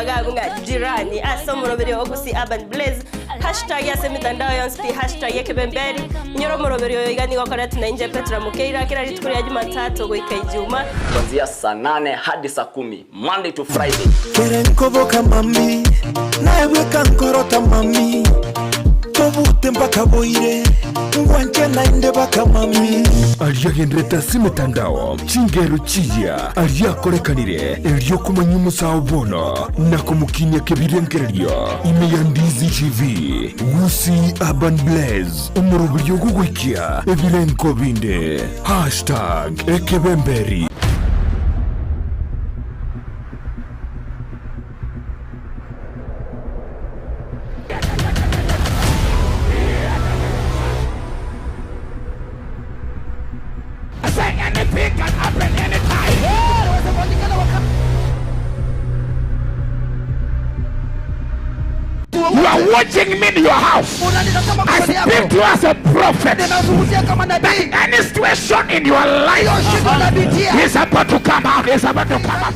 Togoteba iga abwo ng'a jirani ase omoroberio o Gusii Urban Blaze, hashtag ase emitandao yonsi pi, hashtag ekebemberi. Inyora omoroberio oyo iga nigo okoretwa na inche Petra Mokeira kera rituko ria Jumatatu goika Ijumaa. Kuanzia saa nane hadi saa kumi Monday to Friday. Kere nkoboka mami, naye bweka nkorota mami, Tobute mpaka boire, ngwanche naende baka mami. Aria agenderete ase emetandao, chingero chiya aria akorekanire, erio komanya omosao bono na komokinia kebirengererio ime ya Ndizi TV, Gusii Urban Blaze, omoroberio ogogoikia ebirengo binde. Hashtag ekebemberi. You are watching me in your house. I speak to you as a prophet. That any situation in your life is about to come out. Is about to come out.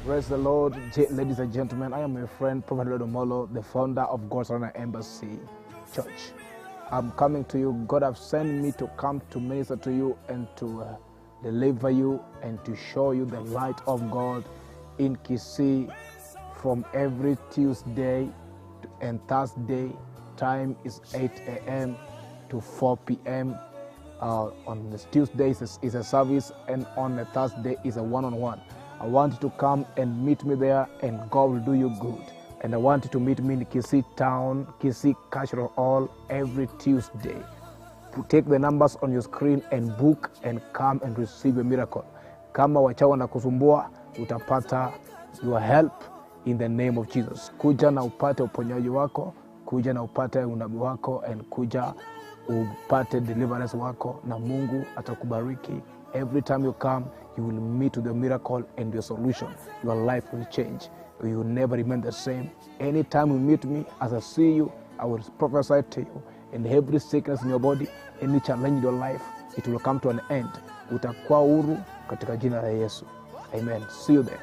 Praise the Lord, ladies and gentlemen. I am your friend, Prophet Omollo, the founder of God's Honor Embassy Church. I'm coming to you. God has sent me to come to minister to you and to deliver you and to show you the light of God in Kisii from every Tuesday and Thursday. Time is 8 a.m. to 4 p.m. On the Tuesdays is a service, and on the Thursday is a one-on-one. I want you to come and meet me there, and God will do you good. And I want you to meet me in Kisii Town, Kisii Cultural Hall, every Tuesday. Take the numbers on your screen and book and come and receive a miracle. Kama wachawi wanakusumbua, utapata your help in the name of Jesus. Kuja na upate uponyaji wako, kuja na upate unabii wako, and kuja upate deliverance wako, na Mungu atakubariki. Every time you come, you will meet with the miracle and your solution. Your life will change. You will never remain the same. Anytime you meet me, as I see you, I will prophesy to you. And every sickness in your body, any challenge in your life, it will come to an end. Utakuwa huru katika jina la Yesu. Amen. See you there.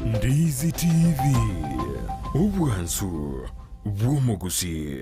Ndizi TV, obwansu bw'omogusii.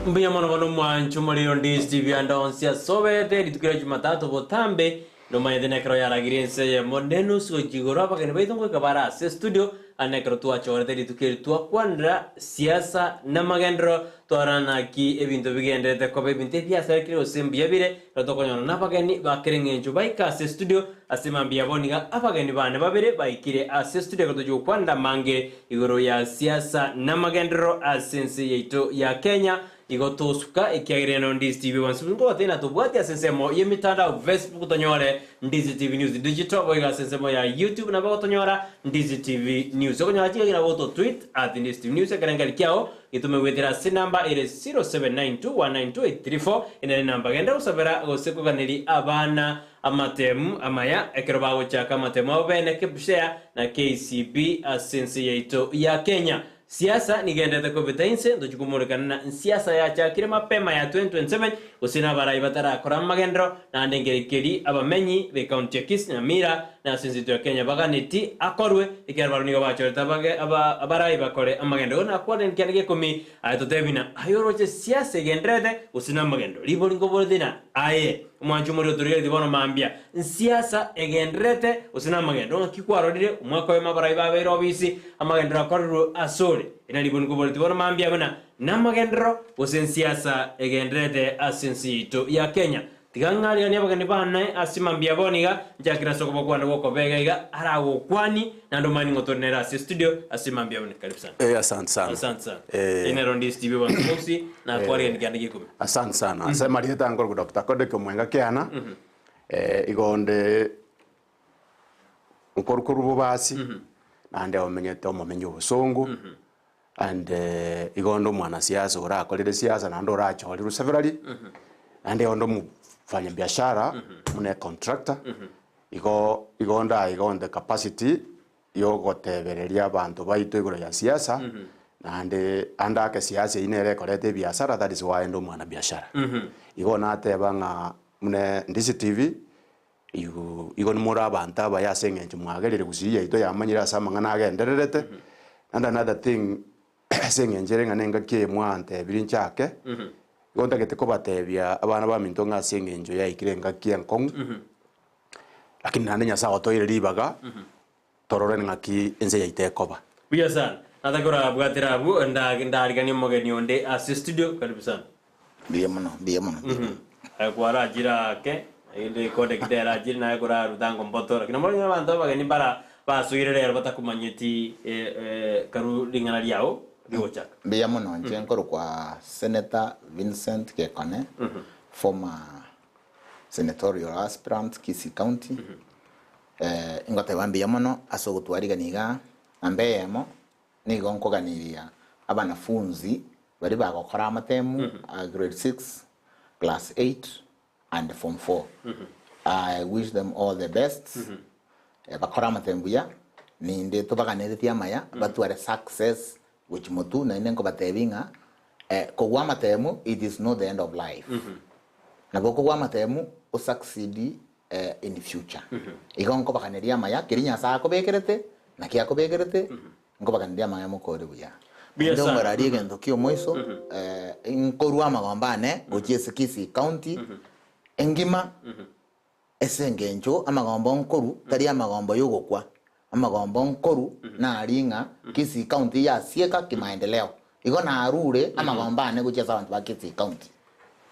Mbuya mono bono mwancho moriro Ndizi TV ande onsi ase obete rituko ria Jumatatu botambe Nomanyete nekero yaragire ense eyemo nenusu gochia igoro abageni baito ngoika bare ase estudio, ande ekero twachorete rituko eri twakwanera siasa namagenderero, twarora naki ebinto bigendererete koba ebinto ebiasarekire gose mbuya bire, ekero tokonyora nabageni ba kera eng'encho baika ase estudio, ase mambia bono iga abageni bane babere baikire ase estudio ekero tochia gokwanera amange igoro ya siasa namagenderero ase ense yaito ya Kenya. Igo tosuka, ekiagera eno Ndizi TV bonsi nkobatebia na tobwati ase ensemo y'emitandao Facebook tonyore Ndizi TV News Digital boigo ase ensemo ya YouTube nabo gotonyora Ndizi TV News. Okonyora chingaki nabo goto tweet at Ndizi TV News ekerengerio kiao getome goetera ase enamba ere 0792192834 ere nere enamba genda gosabera gose koganeria abana amatemu amaya ekero bagochaka amatemu abo bene Kepsea na KCB ase ense yaito ya Kenya. Siasa nigenderete kobeta inse, ntochia komorekana na nsiasa yachakire mapema ya 2027 gose nabarai batarakora amagenderero naende nkeri keri abamenyi be county ya Kisii Nyamira na ase ense yaito ya Kenya baganeti akorwe ekiagera barabwo nigo bachorete abage aba abarai bakore amagenderero nakwane nkianda gia ikomi aye totebi na aye oroche siasa egendererete gose namagenderero ribori nkoborete na aye omwanchi omorero otorigeretie bono mambia nsiasa egendererete gose namagenderero ng'aki kwarorire omwaka oyomo abarai babeire obisi Amagenderero akorirwe asore, inaribwe nkoboreti bono mambia buna namagenderero gose ensiasa egendererete ase ense yaito ya Kenya. Tiga ng'ariganie abageni bane ase mambia bono iga, nchakire ase okobakwana gw'okobega iga, aragokwanie, naende omanye ning'o tore nere ase estudio ase mambia bono. Karibu sana. Eh, asante sana. Asante sana. Eh. Eri nero Ndisi TV Abanto Bonsi, na kwarigania kianda gia ikomi. Asante sana. Ase marieta nkorokwa Dr. Kodeke Omwenga Kiana. Eh, igo onde nkorukorwa bobasi, naende omenyete omomenyi obosongo, and igo onde omwanasiasa orakorire siasa naende orachorirwe severally, naende onde omofanya biashara buna econtractor, igo igo onde aiga on the capacity ya ogotebereria abanto baito igoro ya siasa, naende ande ake siasa eywo nere ekoreta ebiasara that is why inde omwanabiashara. Igo nateba ng'a buna Ndisi TV. Igo nimore abanto abaya ase eng'encho mwagerire gusii yaito yamanyire ase amang'ana agendererete. And another thing ase eng'encho ere ng'a nengaki eye mwantebirie nchake, igo ntagete kobatebia abana baminto ng'a ase eng'encho yaikire engaki enkong'u, lakini naende Nyasaye otoire ribaga torore ng'aki ense yaito ekoba. Buya sana. Nataka orabwatera abwo ndariganie omogeni onde ase studio. Karibu sana. Mbuya mono, mbuya mono, mbuya mono. Aye kwarachire ake, naende kodekita erachire naye koraruta ngomboto, lakini omoranye abanto abageni mbara basoire rero batakomanyeti karu ring'ana riao rigochaka. Mbuya mono inche nkorokwa Senator Vincent Gekone, former senatorial aspirant Kisii County. Ingoteba mbuya mono ase ogotwarigania igaa, namba eyemo Nigo nkoganiria abanafunzi baria bagokora amatemu a grade 6, class 8 and form 4. I wish them all the best. Bakore amatemu buya, ninde tobaganeretie amaya batware success gochia motwe naende nkobatebia ng'a kogwa amatemu it is not the end of life. Nabo okogwa amatemu o succeed in future. Igo nkobaganeria amaya keria Nyasae akobekerete, naki akobekerete, nkobaganeria amaya mokore buya. Buya Naende sana. omorari egento kia omoiso, nkorua amagomba ane gochia ase Kisii County engima, ase engencho amagomba nkorwa tari amagomba yogokwa, amagomba nkorwa nari ng'a Kisii County yasieka kimaendeleo. Igo narure amagomba ane gochia ase abanto ba Kisii County.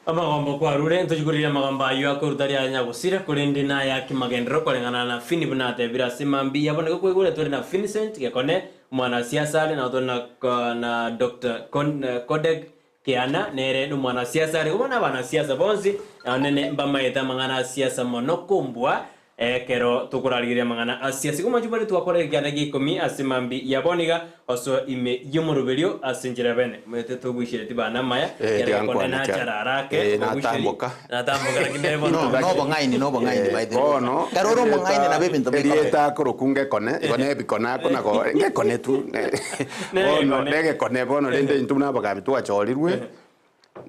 Amagomba kwarure, ntochikoriria amagomba ayio akoruta riaya nyagosira, korende naya kimagenderero koreng'ana na Fini buna atebire ase mambia. Bono igo kwaigure tore na Vincent Gekone, omwanasiasa are, nabo tore na na Doctor Kodeg Kiana, nere nomwanasiasa are. Igo bono abanasiasa bonsi nonene mbamaete amang'ana a siasa mono kombua Ekero tokorarigereria amang'ana asia ase omochie bore twakora ekianda gia ikomi ase mambia ya bono iga osoa ime y'omoroberio ase enchera ya bene. Omanyete togoichereti bana amaya, Eh, ekiagera tiga gekone nkwane nachara kiara. arake, Eh, ogoicheri, natamboka. natamboka lakini nere bono No, togoicheri. nobong'aini, nobong'aini by the way. Bono Ekero ore omong'aini nabo ebinto bikoba. erieta akorokwa ngekone, igo nebikone ako nako ngekone tu. Negekone. Bono negekone bono rende intwe buna abagambi twachorirwe,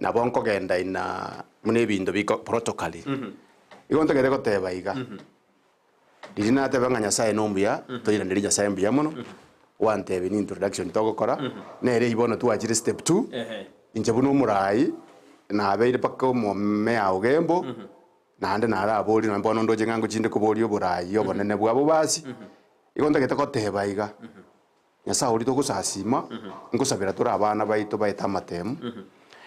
nabo nkogenda ina buna ebinto biko protocally. Igo ntagete goteba iga, riria nateba ng'a Nyasaye nomuya, toiranerie Nyasaye mbuya mono, gwantebia ni introduction togokora, nere eywo bono twachire step two, inche buna omorai, nabeire mpaka omomea ogembo, naende naraborie nonye bono ndoche ng'a ngochinde koboria oborai obonene bwabo basi, igo ntagete goteba iga. Nyasae oria togosasima, nkosabera tore abana baito baete amatemu,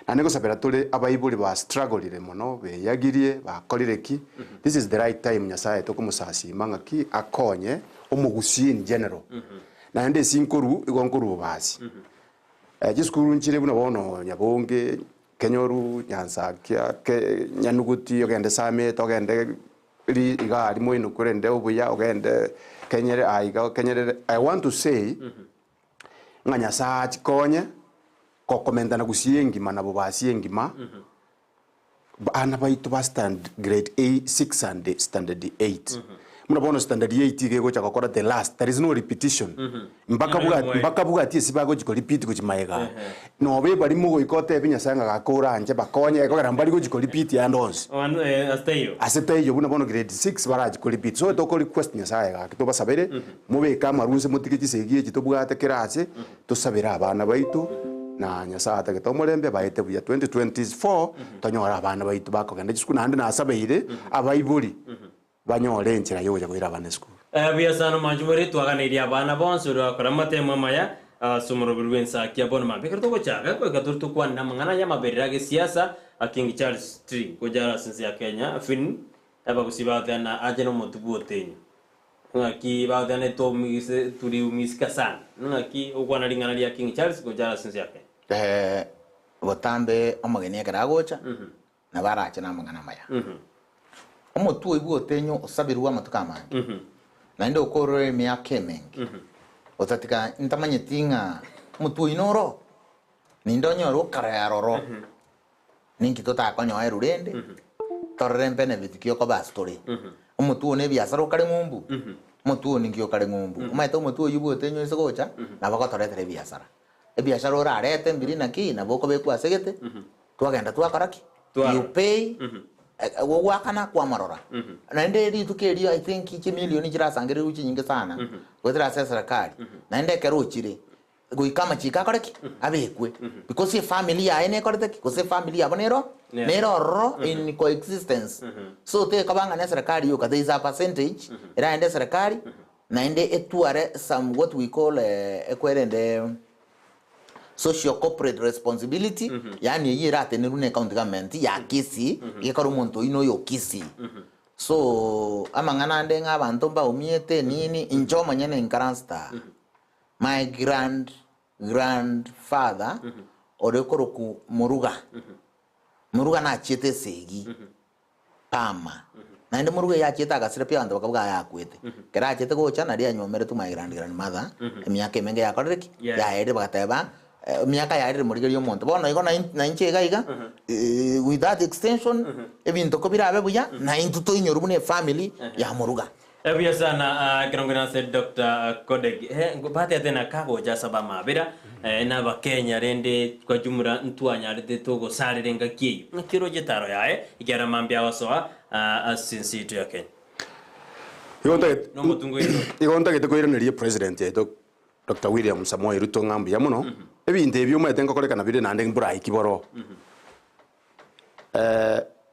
naende nkosabera tore abaibori ba strugglire mono, beyagirie, bakorire ki, this is the right time Nyasae tokomosasima ng'aki akonye omogusii in general. Naende ase nkorwa, igo nkorwa bobasi. Chisukuru nchire buna bono Nyabonge, Kenyoru, Nyansakia, ke Nyanuguti, ogende Sameta, ogende ri iga aria moino korende obuya ogende kenyere aiga kenyerere I want to say ng'a Nyasaye achikonye kokomentana gusii engima na bobasi engima bana baito ba stand grade eight six and standard eight buna bono standard eight iga egocha gokora the last there is no repetition mpaka bwa mpaka bwati ase bagochi ko repeat gochia magega Noba ebarimo goika otebi Nyasae ng'a gaka oranche bakonye ekogera mbari gochi ko repeat ande onsi. Ase taiyo. Ase taiyo buna bono grade 6 barachi ko repeat. So toko request Nyasae gaki tobasabere mobeke amaru inse motige chisegi echi tobwate kera ase tosabere abana baito na Nyasae atagete omorembe baete buya 2024 tonyore abana baito bakogenda chisukuru naende nasabeire abaibori banyore enchera yogocha koira abana esukuru. Buya sana omwanchi more, twaganeirie abana bonsi oria wakora amatemo amaya. Ase omoroberi bw'ensakia bono mambia ekero togochaka goika tore tokwane amang'ana y'amaberera ag'esiasa a King Charles ii gocha are ase ense ya Kenya Finn abagusi bagoteana ache nomotu bw'otenyo ng'aki bagoteana twaumise tuliumisika sana ng'aki ogokwana ring'ana ria King Charles gocha are ase ense ya Kenya. Eh, botambe omogeni ekero agocha, nabo arache namang'ana amaya. Omotwe oyio bw'otenyo osabirwe amatuko amange, naende okorora emiaka emenge, otatiga ntamanyeti ng'a omotwe oyio noro, ninde onyore okare aroro, ninki totakonyoerwa rende, torore benefit ki okoba ase tore. Omotwe oyo na ebiasara okare ng'umbu, omotwe oyo ninki okare ng'umbu. Omanyete omotwe oyio bw'otenyo ase gocha, nabo ogotoretera ebiasara. Ebiasara orarete mbiri naki, nabo okobekwa ase gete, twagenda twakora ki? You pay, gogoakana kwamorora. Naende rituko erio I think chimilioni chirasangererigwe chinyinge sana, goetera ase eserekari, naende ekero ochire, goika amachiko akore ki? Abekwe. Because efamily yaye nekorete ki? Gose efamily yabo nero nere ororo in coexistence. So tekoba ng'a neserekari yoka, there is a percentage eraende eserekari, Naende etware some what we call ekwerende social corporate responsibility, yaani eyio eratenerwe ne county government ya Kisii, egekora omonto oyio noyo o Kisii. So, amang'ana ande ng'a abanto mbaumiete nini, inche omonyene inkaranste aa, my grand grand father ore korokwa Moruga, Moruga nachiete esegi. Pama. Naende moruga eyio achiete agasira pi abanto bakabuga aye akwete. Ekero achete gocha nario anywomeretwe my grand grandmother, emiaka emenge yakorire ki? Yeah. Yaerire bagateba, emiaka yaerire morigererie omonto. Bono igo nain nainche iga iga, with that extension, ebinto kobirabe buya, naintwe toinyorwe buna efamily ya moruga. Buya sana ekero nkoirana ase Doctor Kodeg eh, batete na kagocha ase abamabera eh, na abakenya rende kwa jumla ntwanyarete togosarera engaki eyio ng'aki oroche etaro yaye ekiagera mambia agosoa ah, ase ense yaito ya Kenya. Igo ntagete Na omotungo oito. igo ntagete koiraneria president yaito Doctor William Samoei Ruto ng'a mbuya mono, ebinto ebi omanyete ngokorekana bire naende mboraiki boroo.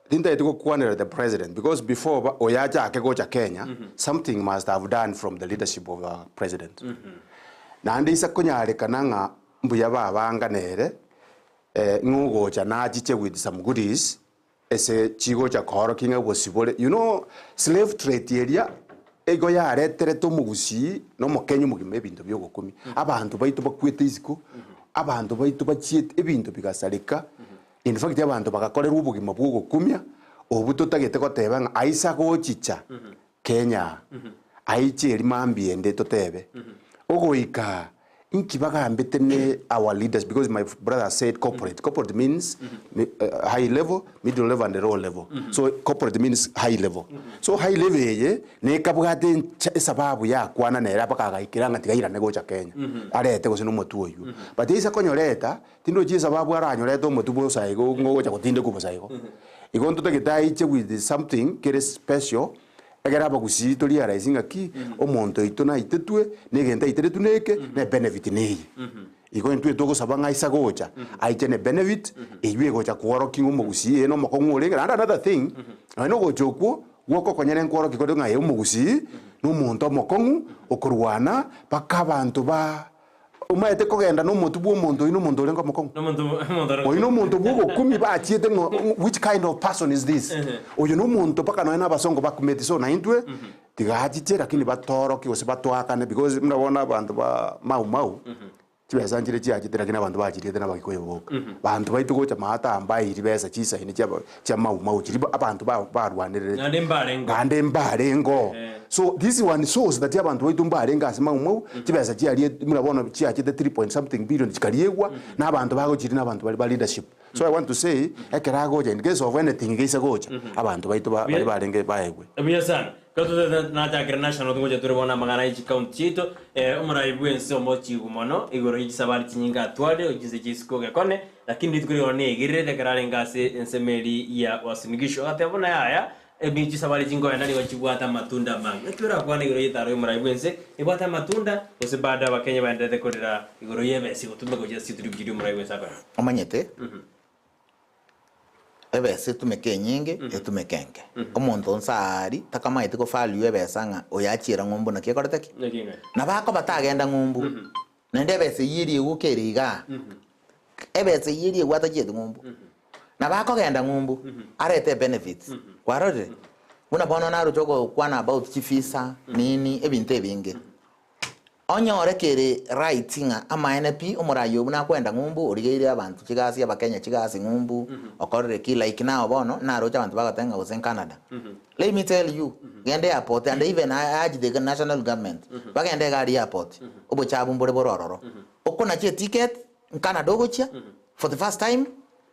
Tintageti gokwanera the president because before ba oyo achake gocha Kenya, something must have done from the leadership of our president. Naende ise konyarekana ng'a mbuya babanga nere, ng'a ogocha nachiche with some goodies, ase chigocha koorokia ng'a obosibore, you know slave trade eria igo yareterete omogusii na omokenya omogima ebinto bia ogokumia. Abanto baito bakwete isiko, abanto baito bachiete ebinto bigasareka, in fact abanto bagakorerwa obogima bwa ogokumia, obwo totagete goteba ng'a aisa gochicha Kenya aa, aiche eria mambia ende totebe, ogoika Inki bagambete ne our leaders because my brother said corporate, corporate means high level, middle level and low level. So corporate means high level. So high level eye nekabwate encha esababu yakwana nere mpaka agaikera ng'a tiga airane gocha Kenya. Arete gose nomotwe oywo. But ase konyoreta, tindochi esababu aranyorete omotwe bosa igo ngogocha gotindekwa bosa igo. Igo ntotagete aiche with something kere special. Ekero abagusii to realize ng'aki omonto oito naitetwe, na egento aiteretwe neke, na ebenefit neye. Igo intwe togosaba ng'a aisa gocha, aiche na ebenefit, eywo egocha kworokia ng'a omogusii eye nomokong'u orenge. Naende another thing, nonye na ogocha okwo, gwokokonyera nkworokia kore ng'a ee omogusii, na omonto omokong'u, okorwana, mpaka abanto ba Omaete kogenda nomotwe bw'omonto oyio nomonto orenge omokong'u? Oyio nomonto bw'ogokumia bachiete ng'a which kind of person is this? Oyo nomonto mpaka nonya na abasongo bakumeti so naintwe tiga achiche lakini batorokie gose batoakane because buna bono abanto ba Mau Mau chibesa nchire chiachete lakini abanto bachiriete na abagikuyu boka. Banto baito gocha maate aa mbairi besa chisaini chia chia Mau Mau chiria abanto ba barwanererete. Naende mbarengeo. Naende mbarengeo. So this one shows that abanto baito mbarenge ase Mau Mau, chibesa chiaria buna bono chiachete three point something billion chikariegwa, na abanto bagochiria na abanto baria ba leadership. So I want to say, ekero agocha in case of anything geise gocha, abanto baito ba baria barenge baegwe. Buya sana. Ekero totete nachakire national togocha tore bono amang'ana ye chicounty chiaito, omorai bwense omochigu mono igoro ye chisabari chinyinge atwarire gochia chinse chia isiko gekone, lakini rituko rigoro negererete ekero arenge ase ensemo eria ya Uasin Gishu. Agateba buna yaya, Ebi chisabari chinkoenda nigo chibwate amatunda amange. Naki orakwane igoro y'etaro y'omorai bw'ense ebwate amatunda, gose bado Abakenya baendererete korera igoro y'ebesa egotumeka gochia ase chiturubi chiria omorai bw'ense akoenda? Omanyete, ebesa etumeke enyinge, etumeke enke. Omonto onsi aria takamaeti ko value ebesa ng'a oyo achiera ng'umbu naki ekorete ki? Naki eng'ana? Nabo akoba tagenda ng'umbu. Naende ebesa eyio eria egoka ere igaa, ebesa eyio eria egwata chieti ng'umbu. Nabo akogenda ng'umbu, arete ebenefits, kwarorire? Buna bono naroche ogokwana about chifisa, nini, ebinto ebinge. Onyore kere right ng'a amaene pi, omoraia oyio buna akoenda ng'umbu, origeire abanto chigasi, abakenya chigasi ng'umbu, okorire ki, like now bono, naroche abanto bagoteba ng'a gose Canada. Let me tell you, genda airport and even I urge the national government, bagende iga aria airport, obochabu mbore bore ororo. Okonacha eticket, Canada ogochia, for the first time,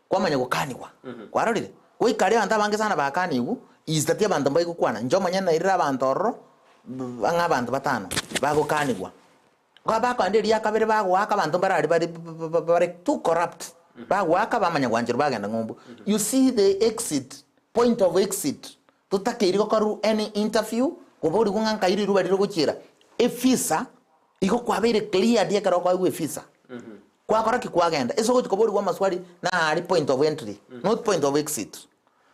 kwamanya gokanigwa. Kwarorire? Goika aria abanto abange sana bakanigwe, is that abanto mbaigokwana. Inche omonyene nairire abanto ororo, ang'e abanto batano, bagokanigwa. Igo bakoenda eria kabere bagoaka abanto mbare aria bare bare too corrupt, bagoaka bamanya gwancherwa bagenda ng'umbu. You see the exit, point of exit, totakeiri gokorwa any interview, koborigwa ng'a nkai riruba rire gochiera, efisa igo kwabeire cleared ekero okoegwa efisa, kwakora ki? Kwagenda. Ase ogochi koborigwa amaswali naaria point of entry, not point of exit.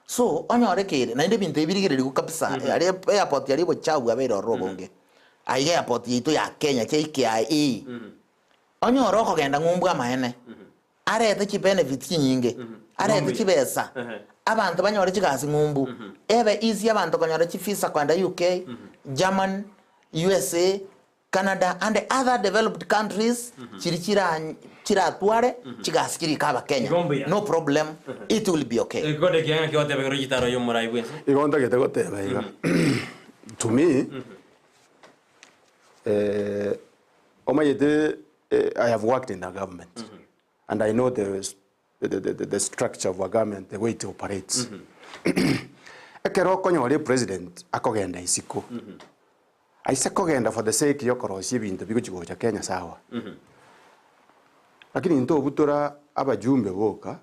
So, onyore kere, naende ebinto ebi birigererigwe kabisa, aria airport aria obochafu bwabeire ororo obonge. Aiga airport yaito ya Kenya, JKIA, onyore okogenda ng'umbu amaene, arete chibenefits chinyinge, arete chibesa, abanto banyore chigasi ng'umbu, ebe easy abanto konyora chivisa kogenda UK, German, USA, Canada and other developed countries chiri chira chiratware chigasi chirike abakenya Igo mbuya. no problem it will be okay. Egekonde kiaye ng'aki ogoteba igoro y'echitaro y'omorai bw'ense? Igo ntagete goteba iga to me eh, omanyete eh, I have worked in the government and I know the, the, the, the, the structure of a government, the way it operates. Ekero okonyora epresident akogenda isiko, Aise kogenda for the sake yokorosia ebinto bigochi gocha Kenya sawa. Lakini ntobutora abajumbe boka,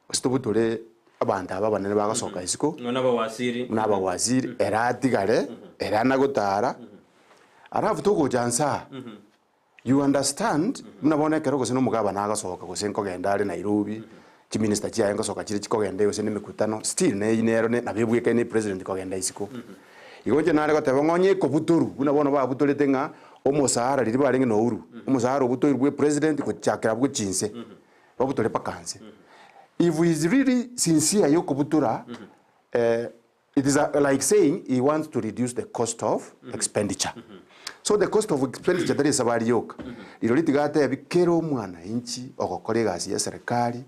gose tobutore abanto aba abanene bagosoka isiko, Buna abawaziri. buna abawaziri, ere atigare, ere anagotara, alafu togocha nse aa, You understand, buna bono ekero gose na omogabana agosoka gose nkogenda are Nairobi, chiminister chiaye ngosoka chire chikogenda gose na emekutano, still neyio nero ne nabo ebwekaine president kogenda isiko. Igo inche nare goteba ng'a onye ekobutorwa buna bono babutorete ng'a omosahara riria barenge na Uhuru, omosahara obutoirwe bwa epresident gochakera abwo gochia inse, babutore mpaka nse. If he is really sincere ya okobutora It is like saying he wants to reduce the cost of expenditure. So the cost of expenditure tari esabari yoka. Rirorio tiga atebi kera omwananchi ogokora egasi ya serikali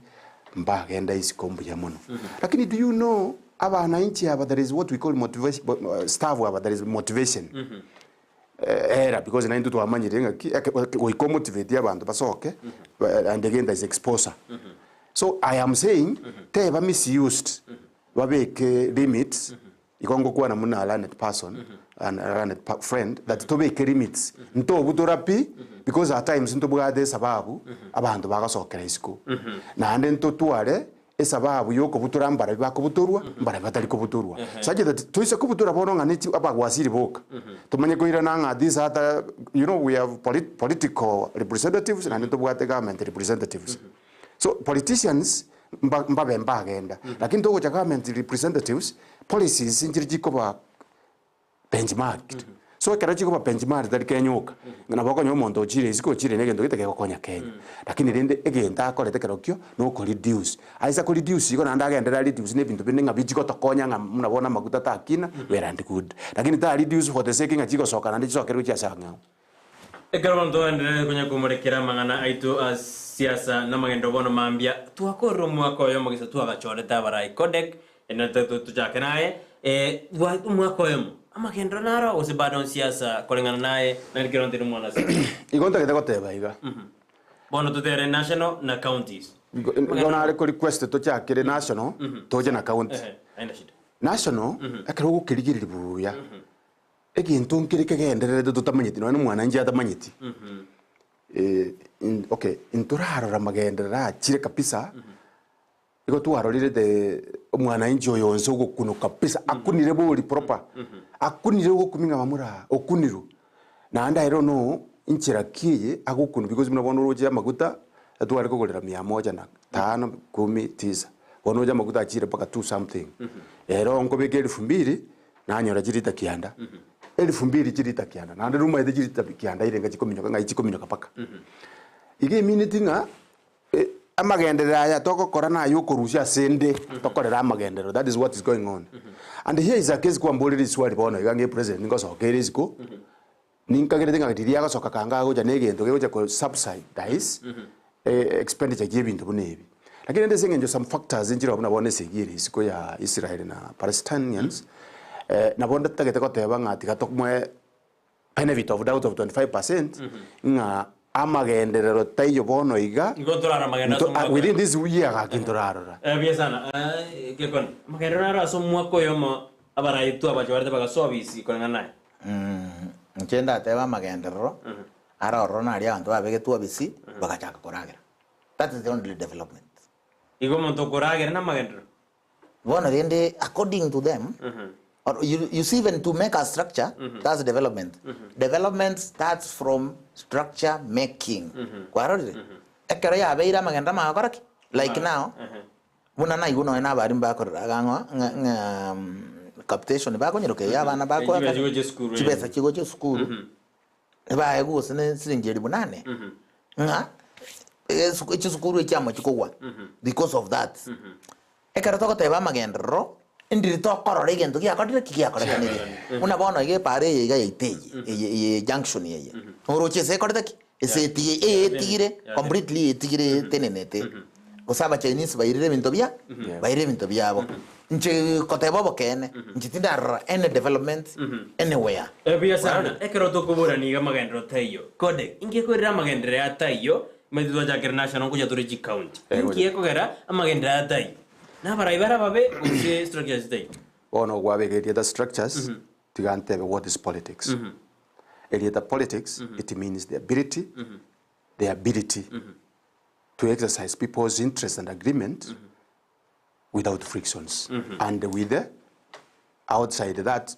mbagenda isiko mbuya mono. Lakini do you know abananchi aba there is what we call motivation staff aba there is motivation. Era because naintwe twamanyire ng'aki eke goika omotivate abanto basoke and again there is exposure. So I am saying teba misused Babeke limits, igo ngokwana buna a learned person and a learned friend that tobeke limits ntobutora pi because at times ntobwate esababu abanto bagosokera isiko naende ntotware esababu ya okobutora mbarabio bakobutorwa mbarabio batari kobutorwa such that toise kobutora bono ng'a nechi abagwasiri boka tomanye koirana ng'a this other you know we have political representatives naende ntobwate government representatives. So politicians mba mbabe mbagenda lakini togocha government representatives policies nchiri chikoba benchmarked so ekero chikoba benchmarked tari Kenya oka nabo okonyora omonto ochire isiko ochire na egento gete kegokonya Kenya lakini rende egento akorete kerokio na oko reduce aisa ko reduce igo naende agenderere a reduce na ebinto binde ng'a bichigotokonya ng'a buna bono amaguta takina well and good lakini ta reduce for the sake ng'a chigosoka naende chisokerwe gochia ase ang'ao. Ekero bono togendererete konya komorekera amang'ana aito a siasa na amagendo bono mambia, twakorire omwaka oyomo gesa twagachorete abarai Codec, na tochake naye, eh, omwaka oyomo, amagendero naro gose bado nsiasa koreng'ana naye nari kero ntiri omwana siasa. Igo ntagete goteba iga. Bono totere national na counties. Igo nare ko request tochakere national toche na county. Ehe, haina shida. National, ekero ogokerigereria buya, Egento nkere kegendererete totamanyeti nonya na omwananchi atamanyeti. Okay, ntorarora magenderero achire kabisa, igo twarorire the omwananchi oyo onsi ogokunwa kabisa, akunire bori proper, akunire ogokumia ng'a bamura okunirwe. Naende I don't know nchera ki eye agokunwa because buna bono oroche amaguta, etware kogorera mia moja na tano, kumi, tisa, bono oroche amaguta achire mpaka two something, ero nkobeka elfu mbili, Nanyora chirita kianda. Elfu mbili chilita kianda, naende rumaete chilita kianda irenga chikominyoka ng'ai chikominyoka mpaka. Iga emineti ng'a amagenderero aya togokora naye okorusia ase ende tokorere amagenderero that is what is going on. And here is a case kwamborire riswali bono iga ng'a epresident ngosoka ere isiko, ninkagerete ng'a riria agosoka kanga agocha na egento kegocha ko subsidize expenditure chia ebinto buna ebi. Lakini rende ase eng'encho some factors nchire buna bono esegi ere isiko ya Israel na Palestinians, nabo ntagete goteba ng'a tiga tomoe benefit of doubt of 25% ng'a amagenderero taiyo bono iga, Nigo torarora amagenderero ase nto- omwaka within this year gaki ntorarora. Buya sana. Gekone, amagenderero naro ase omwaka oyomo abaraitwe abachoarete bagasoa obisi koreng'ana naye. Inche ndatebe amagenderero are ororo naria abanto babegetwe obisi bagachaka koragera. That is the only development. Igo omonto okoragera namagenderero. Bono rende according to them, or you, you see even to make a structure, that's development. Development starts from structure making. Kwarorire? Ekero yabeire amagenderero amagakora ki? Like now, buna naigwa nonya na abarimu bakorera iga ng'a ng'a ng'a capitation bakonyeroka eye abana bakoa Chibesa chigocha esukuru, eh. chibesa chigocha esukuru, Ebaegwe gose ne siringi elifu nane, ng'a esuku chisukuru echi amo chikogwa because of that. Ekero togoteba amagenderero, ndiri tokorora egento giakorire ki giakorekanire. Buna bono iga epara eye iga yaito eye, eye eye junction eye, oroche ase ekorete ki? Ase etige eye etigire completely etigire etenenete. Gose abachinese bairire ebinto bia bairire ebinto biabo. Inche koteba obokeene, inche tindarora any development anywhere. Buya sana, ekero tokoborania iga amagenderero taiyo. Kode, inki ekorera amagenderero aya taiyo? Omanyete twachakire national ngocha tore chicounty. Inki ekogera amagenderero aya taiyo? Nabarai bare ababe gose structures taiyo? Bono kwabeka erieta structures, tiga ntebe what is politics. Erieta politics, it means the ability, the ability to exercise people's interest and agreement without frictions and with the outside that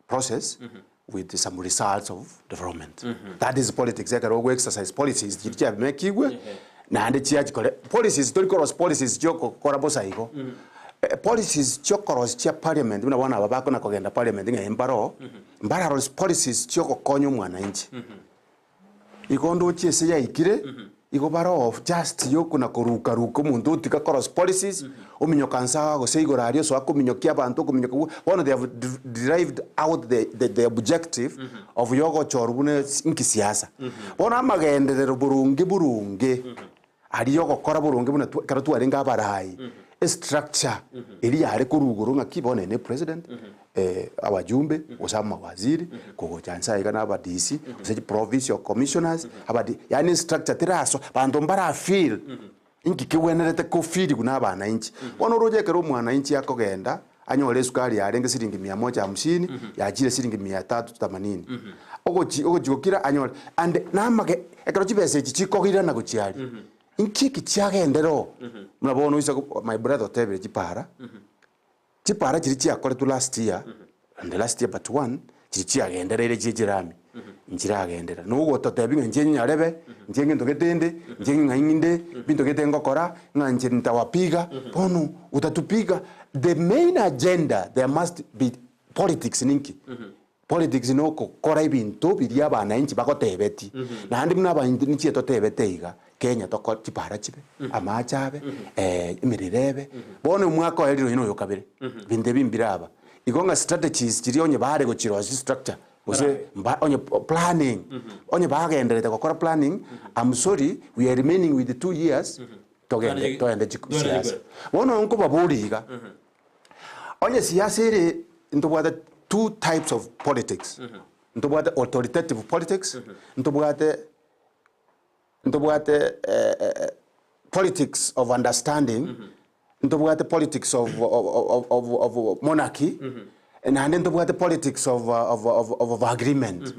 process with some results of development. That is politics. Ekero ogo exercise policies chiri chiabimekigwe naende chiachikore policies tori korosia policies chiokokora bosa igo. Policies chiokorosia chia parliament buna bono aba bakona kogenda parliament ng'a mbaro, mbararosie policies chiogokonya omwananchi. Igo ndoche ase yaikire, igo bare of just yokona koruka ruka omonto otiga koros policies, ominyoka nse aa gose igoro aria osoa kominyokia abanto okominyoka gwo, bono they have derived out the the the objective of yogochorwa buna esi nki siasa. Bono amagenderero boronge boronge, aria ogokora boronge buna twa ekero twarenge abarai, estructure eria yare korwa igoro ng'aki bono eye ne president, abajumbe gose amawaziri kogocha nse aiga na aba DC gose chiprovincial commissioners aba D yaani estructure terasoa abanto mbara feel inki kegwenerete kofeeliwa na abananchi. Bono oroche ekero omwananchi akogenda anyore esukari yarenge siringi mia moja hamsini yachire siringi mia tatu themanini ogochi ogochi gokira anyore and namage ekero chibesa echi chikoirana gochia aria inki eki chiagendera oo buna bono oise my brother otebire chipara. Chipara chiria chiakoretwe last year and the last year but one, chiria chiagendereire chie chirami, nchiragenderera. Nogototebi ng'a inche nyarebe, inche ngento gete inde, inche ng'ai ng'inde, binto gete ngokora, ng'a inche ntawapiga, bono otatupiga, the main agenda there must be politics ninki? Politics nokokora ebinto biria abananchi bagotebeti, naende buna abananchi totebete iga, Kenya toko chipara chibe, amache abe, emerero ebe, bono omwaka oerire oyo noyo okabere, binto ebi mbire aba. Igo ng'a strategies chiria onye bare gochirosia structure, gose mba onye planning, onye bagendererete gokora planning, am sorry we are remaining with 2 years, togende toende chik siasa. Bono nkobaboria iga, Onye siasa ere ntobwate two types of politics, ntobwate authoritative politics, ntobwate ntobwate politics of understanding, ntobwate politics of of of of monarchy, naende ntobwate politics of of of of agreement.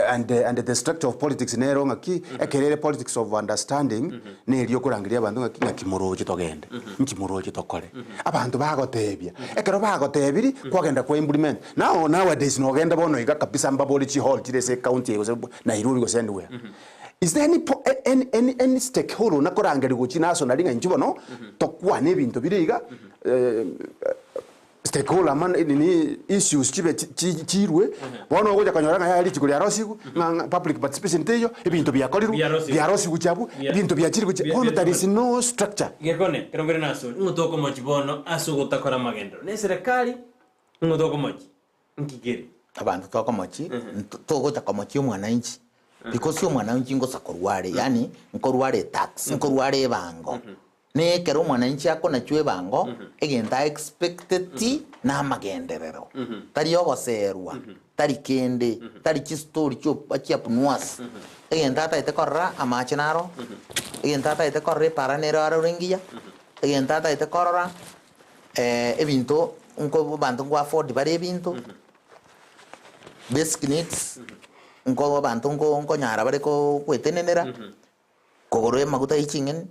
And and the structure of politics nero ng'aki, ekero ere politics of understanding, neri okorangeria abanto ng'aki, ng'aki moroche togende, nki moroche tokore. Abanto bagotebia, ekero bagotebiri, kwagenda kwa implement. Now nowadays nogende bono iga kabisa mbabore chihall chire ase ecounty eye gose Nairobi gose anywhere. Is there any po any any any stakeholder onakorangeria gochia nationally ng'a inchuo bono, tokwane ebinto bire iga. Stakeholder man nini issues chibe chi chirwe, bono ogocha konyora ng'a yaya richiko riarosigwe, ng'a ng'a public participation teiyo, ebinto biakorirwe, Biarosigwe. biarosigwe chiabwo, Bia- ebinto biachire gochia, bia- bono bia- there is no structure. Gekone, ekero mbere nasore, ng'o tokomochi bono ase ogotakora amagenderero? Ne eserekari, ng'o tokomochi? Nki kere? Abanto tokomochi, nto- togocha komochia omwananchi, because omwananchi ngosa korwa are, yaani nkorwa are etax, nkorwa are ebango. Na ekero omwananchi akonachwa ebango, egento a expecteti na amagenderero, tari ogoserwa, tari kende, tari chistori chio chiapunwasi. Egento atagete korora amache naro, egento atagete korora epara nere arore engiya, egento atagete korora ebinto nko abanto nko afford bare ebinto, basic needs, nko abanto nko nkonyara bare ko goetenenera. Kogorwa amaguta ye ching'eni,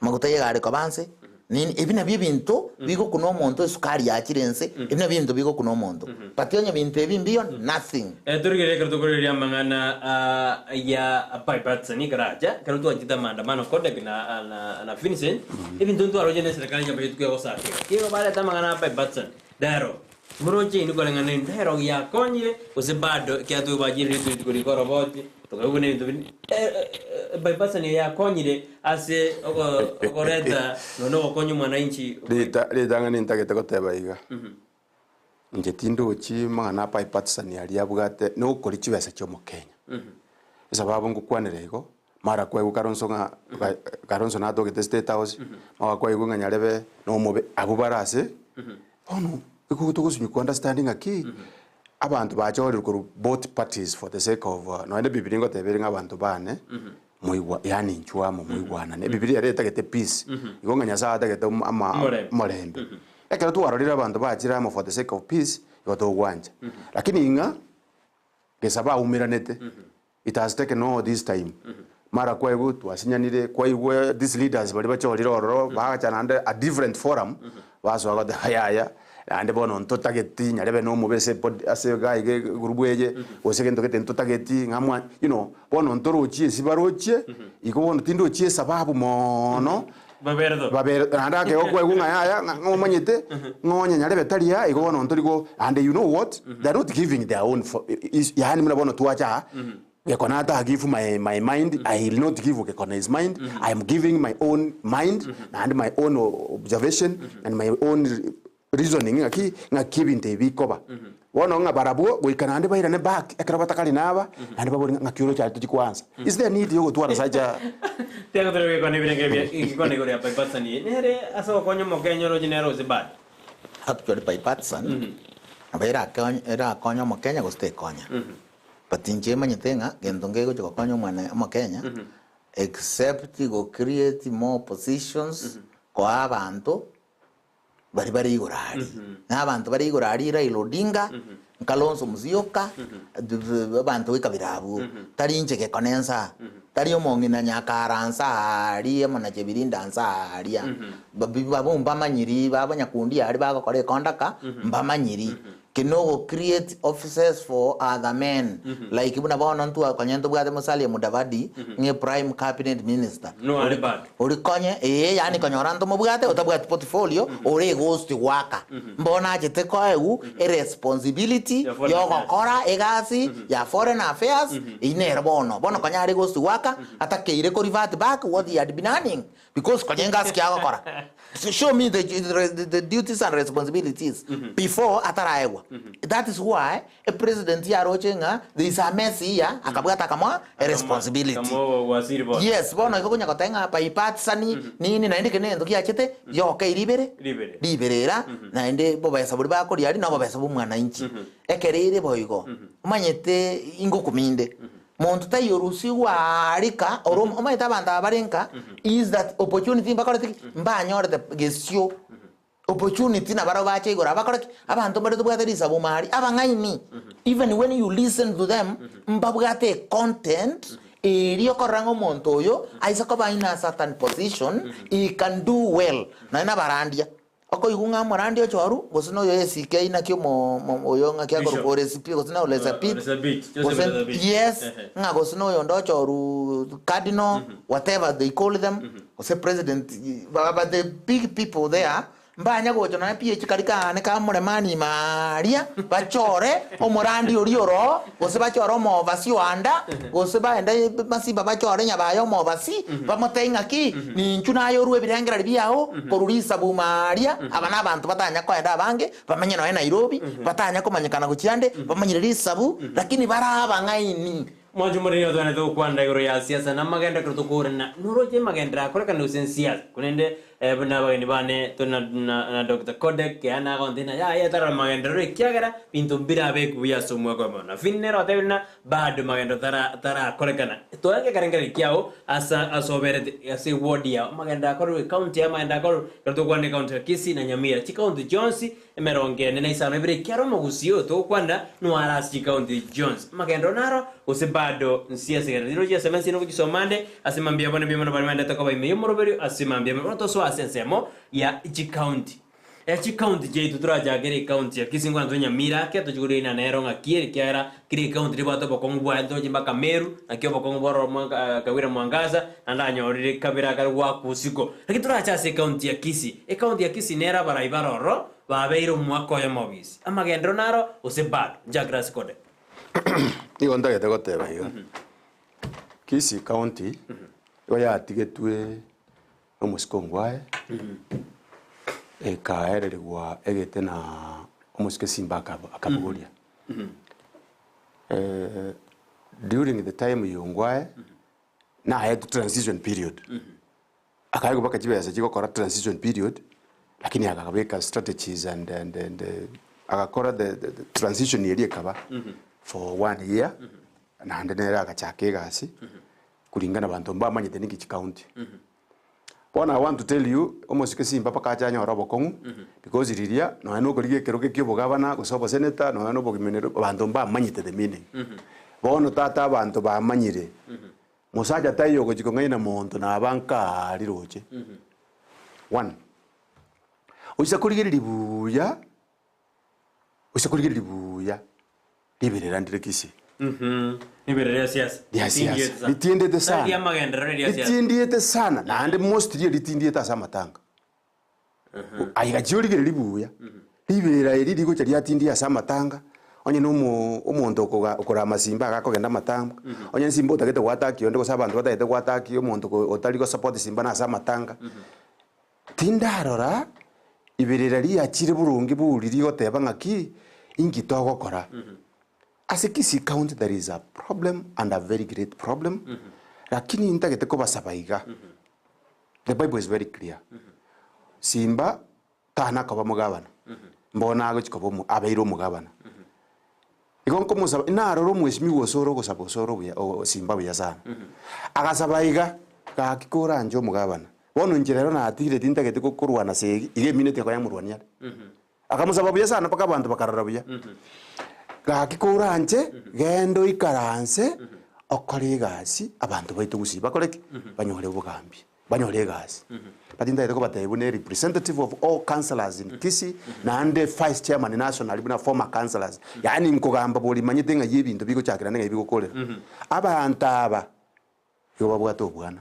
amaguta y'egari koba nse, nini, ebi nabio ebinto bigokuna omonto, esukari yachire ense, ebi nabio ebinto bigokuna omonto. But onye binto ebi mbiyo, nothing. Eh, torigereria ekero tokorereria amang'ana ah, ya bipartisan ekero acha, ekero twachete amaandamano Codec na, na, na Vincent, ebinto ntwaroche na eserekari nyambache twegosaka iga. Igo bareta amang'ana a bipartisan dialogue. Moroche inwe koreng'ana na dialogue yakonyire gose bado ekiagera twebachire rituko rituko rikorobotie tokaigwa na ebinto binde bipartisan eye yakonyire ase ogo okoreta nonya ogokonya omwananchi. Rita ritang'ani ntagete goteba iga, inche tindochi mang'ana a bipartisan aria abwate na okoria chibesa chia omokenya. Esababu ngokwanera igo, mara kwaigwa Kalonzo ng'a Kalonzo natogete state house, mara kwaigwa ng'a Nyarebe na omobe, abwo bare ase, bono igo togosinywa ko understand ng'aki, abanto bachorire korwa both parties for the sake of nonya na ebibilia ngoteba ere ng'a abanto bane, moigwa yaani inchuo amo moigwanane, ebibilia ere etagete peace, igo ng'a Nyasaye atagete omo ama Omorembe. omorembe. Ekero twarorire abanto bachire amo for the sake of peace, igo togwancha. Lakini ng'a, gesa baumeranete, It has taken all this time mara kwaigwa twasinyanire kwaigwa these leaders baria bachorire ororo bagacha naende a different forum basoa goteba yaya naende bono ntotageti nyarebe na omobe ase ebod ase iga iga egurubu eye gose gento gete ntotageti ng'a mwa you know bono ntorochie ase barochie igo bono tindochi esababu moono Babereto. babere naende ake okwaigwa ng'a yaya ng'a ng'a omanyete ng'a onye nyarebe tari aa igo bono ntori go and you know what they are not giving their own for is yaani buna bono twacha aa Gekona ata give my my mind I will not give Gekona his mind I am giving my own mind naende my own observation and my own reasoning ng'aki ng'aki ebinto ebi bikoba. Bono ng'a barabwo goika naende bairane back ekero batakari naba naende babore ng'a ng'aki oroche aria tochia koansa. Is there need ya ogotwara such a. Tiagoteria gwekwana ebirenge bia egekwana igoro ya bipartisan eye nere ase ogokonya omokenya oroche nere ose bado. Actually bipartisan nabo erakonye erakonye omokenya gose tekonya. But inche manyete ng'a gento ngegocha gokonya omwana omokenya except go create more positions koa abanto baria bare igoro aria. Na abanto bare igoro aria Raila Odinga, Kalonzo Musyoka, abanto b'ekabira abwo. Tari inche gekone nsa, tari omong'ina Nyakara nsa aria, omonachebirinda nsa aria. Babi abwo mbamanyiri, babo Nyakundi aria bagokora ekondaka, mbamanyiri. Ki nogo create offices for other men like buna bono ntwa konye ntobwate Musalia Mudavadi ng'e prime cabinet minister No are bad. ori konye ee yaani konyora ntomobwate otabwati portfolio ore eghost goaka mbono achete koegwa eresponsibility Ya foreign affairs. yogokora egasi ya foreign affairs eyio nere bono bono konya are ghost goaka atakeire ko revert back what he had been earning Because konya engasi ki agokora. Show me the, the, the duties and responsibilities before ataraegwa. That is why a president yaroche ng'a there is a mess here akabwata akamoa a responsibility. Kamoa waziri bono. Yes, bono igo konya goteba ng'a bipartisan nini naende ekero negento giachete gioka ribere Ribere. riberera naende bobesa boria bakoria aria nobobesa bwa omwananchi. Ekero ere boigo omanyete ingokuminde Monto taiyo orusigwe aarika ore omanyete abanto aba bare nka is that opportunity mbakorete ki? Mbanyorete gesio opportunity nabarabwo bache igoro abakore ki? Abanto mbare tobwate risabu mari abang'aini even when you listen to them mbabwate econtent eria okorora ng'a omonto oyo aise koba in a certain position he can do well nonye nabarandia. Okoigwa ng'a omorandi ochoru, gose noyo esike inaki omo mo oyo ng'aki akorokwa Bishop. Oresipi gose na Olesapit, Olesabit, Joseph gose Olesabit. yes, Ehe. ng'a gose noyonde ochoru cardinal, whatever they call them, gose president, ba ba the big people there, Mbanya gocha nonya pi chikari kaane ka moremani ime aaria, bachore omorandi oria oroo, gose bachore omoobasi o anda, gose baende masimba bachore nyabaye omoobasi, bamotebie ng'aki, Ninchu naye orue ebirengererio biao korwa risabu ime aaria. Aba nabanto batanya koenda abange, bamenye nonya Nairobi, batanya komanyekana gochia ande, bamanyire risabu, lakini bare abang'aini. Mwanche omoriri otwenerete gokwanera igoro ya siasa na amagendo ekero tokoorana noroche amagenderero akorekana gose ensiasa. Korende buna abageni bane tore na na na Doctor Kodek kea nagontebia ng'a yaya tarora magenderero ekiagera binto mbirabekwe buya ase omwaka oyo mono. Na Finn nere otebire ng'a bado magenderero tara tarakorekana. Toenge ekerengererio kiao ase ase oberete ase eward yao amagenderero akorerwe ecounty yao amagenderero akorerwe ekero tokwana ecounty ya Kisii na Nyamira chicounty chionsi Emerongo ene na isano ebere ekiara omogusii oyo togokwanera noare ase chikaunti chionsi. Amagenderero naro, gose bado nsiasegerete. Rirorio chiaseme nse nogochisoma ande ase mambia bono ebiimo nabaria baendete koba ime y'omoroberio ase mambia bono tosoa ase ensemo ya chikaunti. Chikaunti chiaito torachakere ekaunti ya Kisii nkwana tore Nyamira ake tochie korina nero ng'aki ere ekiagera kera ekaunti nebwate obokong'u bwaye ntoche mpaka Meru naki obokong'u bororo mwa Kawira Mwangaza naende anyorire kabere akare goakwa osiko. Lakini torache ase ekaunti ya Kisii, ekaunti ya Kisii nere abarai bare ororo babeire omwaka oyomo obisi. Amagenderero naro gose bado? Nchakere ase Kodek. Nigo ntagete goteba iga, Kisii County igo yatigetwe nomosike ongwae, ekaererigwa egete na omosike Simba akabogoria. During the time ya ongwae, naetwe transition period, akaegwa mpaka chibesa chigokora transition period, lakini akabeka strategies and and and agakora the the transition eria ekaba for one year, naende nere agachaka egasi, kulingana abanto mbamanyete ninki chikaunti. Bono I want to tell you, omosike simba mpaka ache anyore obokong'u, because riria nonya na okorigia ekerogo kia obogavana, gose oboseneta, nonya na obogimenero, abanto mbamanyete the meaning. Bono tata abanto bamanyire, mosacha taiyo ogochia kong'aina monto naba nkaa riroche. One, oisa korigereria buya, oisa korigereria buya, riberera ndire Kisii. Riberera ria siasa. Ria siasa. Ritiendete sana. Ria magenderero ria siasa. Ritindiete sana naende mostly ritindiete ase amatanga. Aiga chiorigereria buya, riberera eri rigocha riatindia ase amatanga, onye na omo omonto okoga okorama simba iga akogenda amatanga, onye simba otagete goataki onde gose abanto batagete goataki omonto ko otari gosupport simba nase amatanga. Tindarora iberera riachire boronge bori rigoteba ng'aki, inki togokora. Ase Kisii County there is a problem and a very great problem, lakini ntagete kobasaba iga, the bible is very clear, Simba tana koba omogabana, mbono agochi koba omo abeire omogabana. Igo nkomosaba, narora omweshimiwa osoro ogosaba osoro buya o Simba buya sana. Agasaba iga, gaki koranche omogabana, bono inche rero natigire tintagete gokorwana segi, iga emineti ekonya morwani are. Akamosaba buya sana mpaka abanto bakarora buya. Gaki koranche, genda oikaranse, okore egasi, abanto baito gusii bakore ki? Banyore obogambi, banyore egasi. But ntagete kobatebia buna erepresentative of all councillors in Kisii, naende vice chairman nationally buna former councillors, yaani nkogamba bori manyete ng'ai ebinto bigochakera naende ng'ai bigokorera. Abanto aba, igo babwate obwana,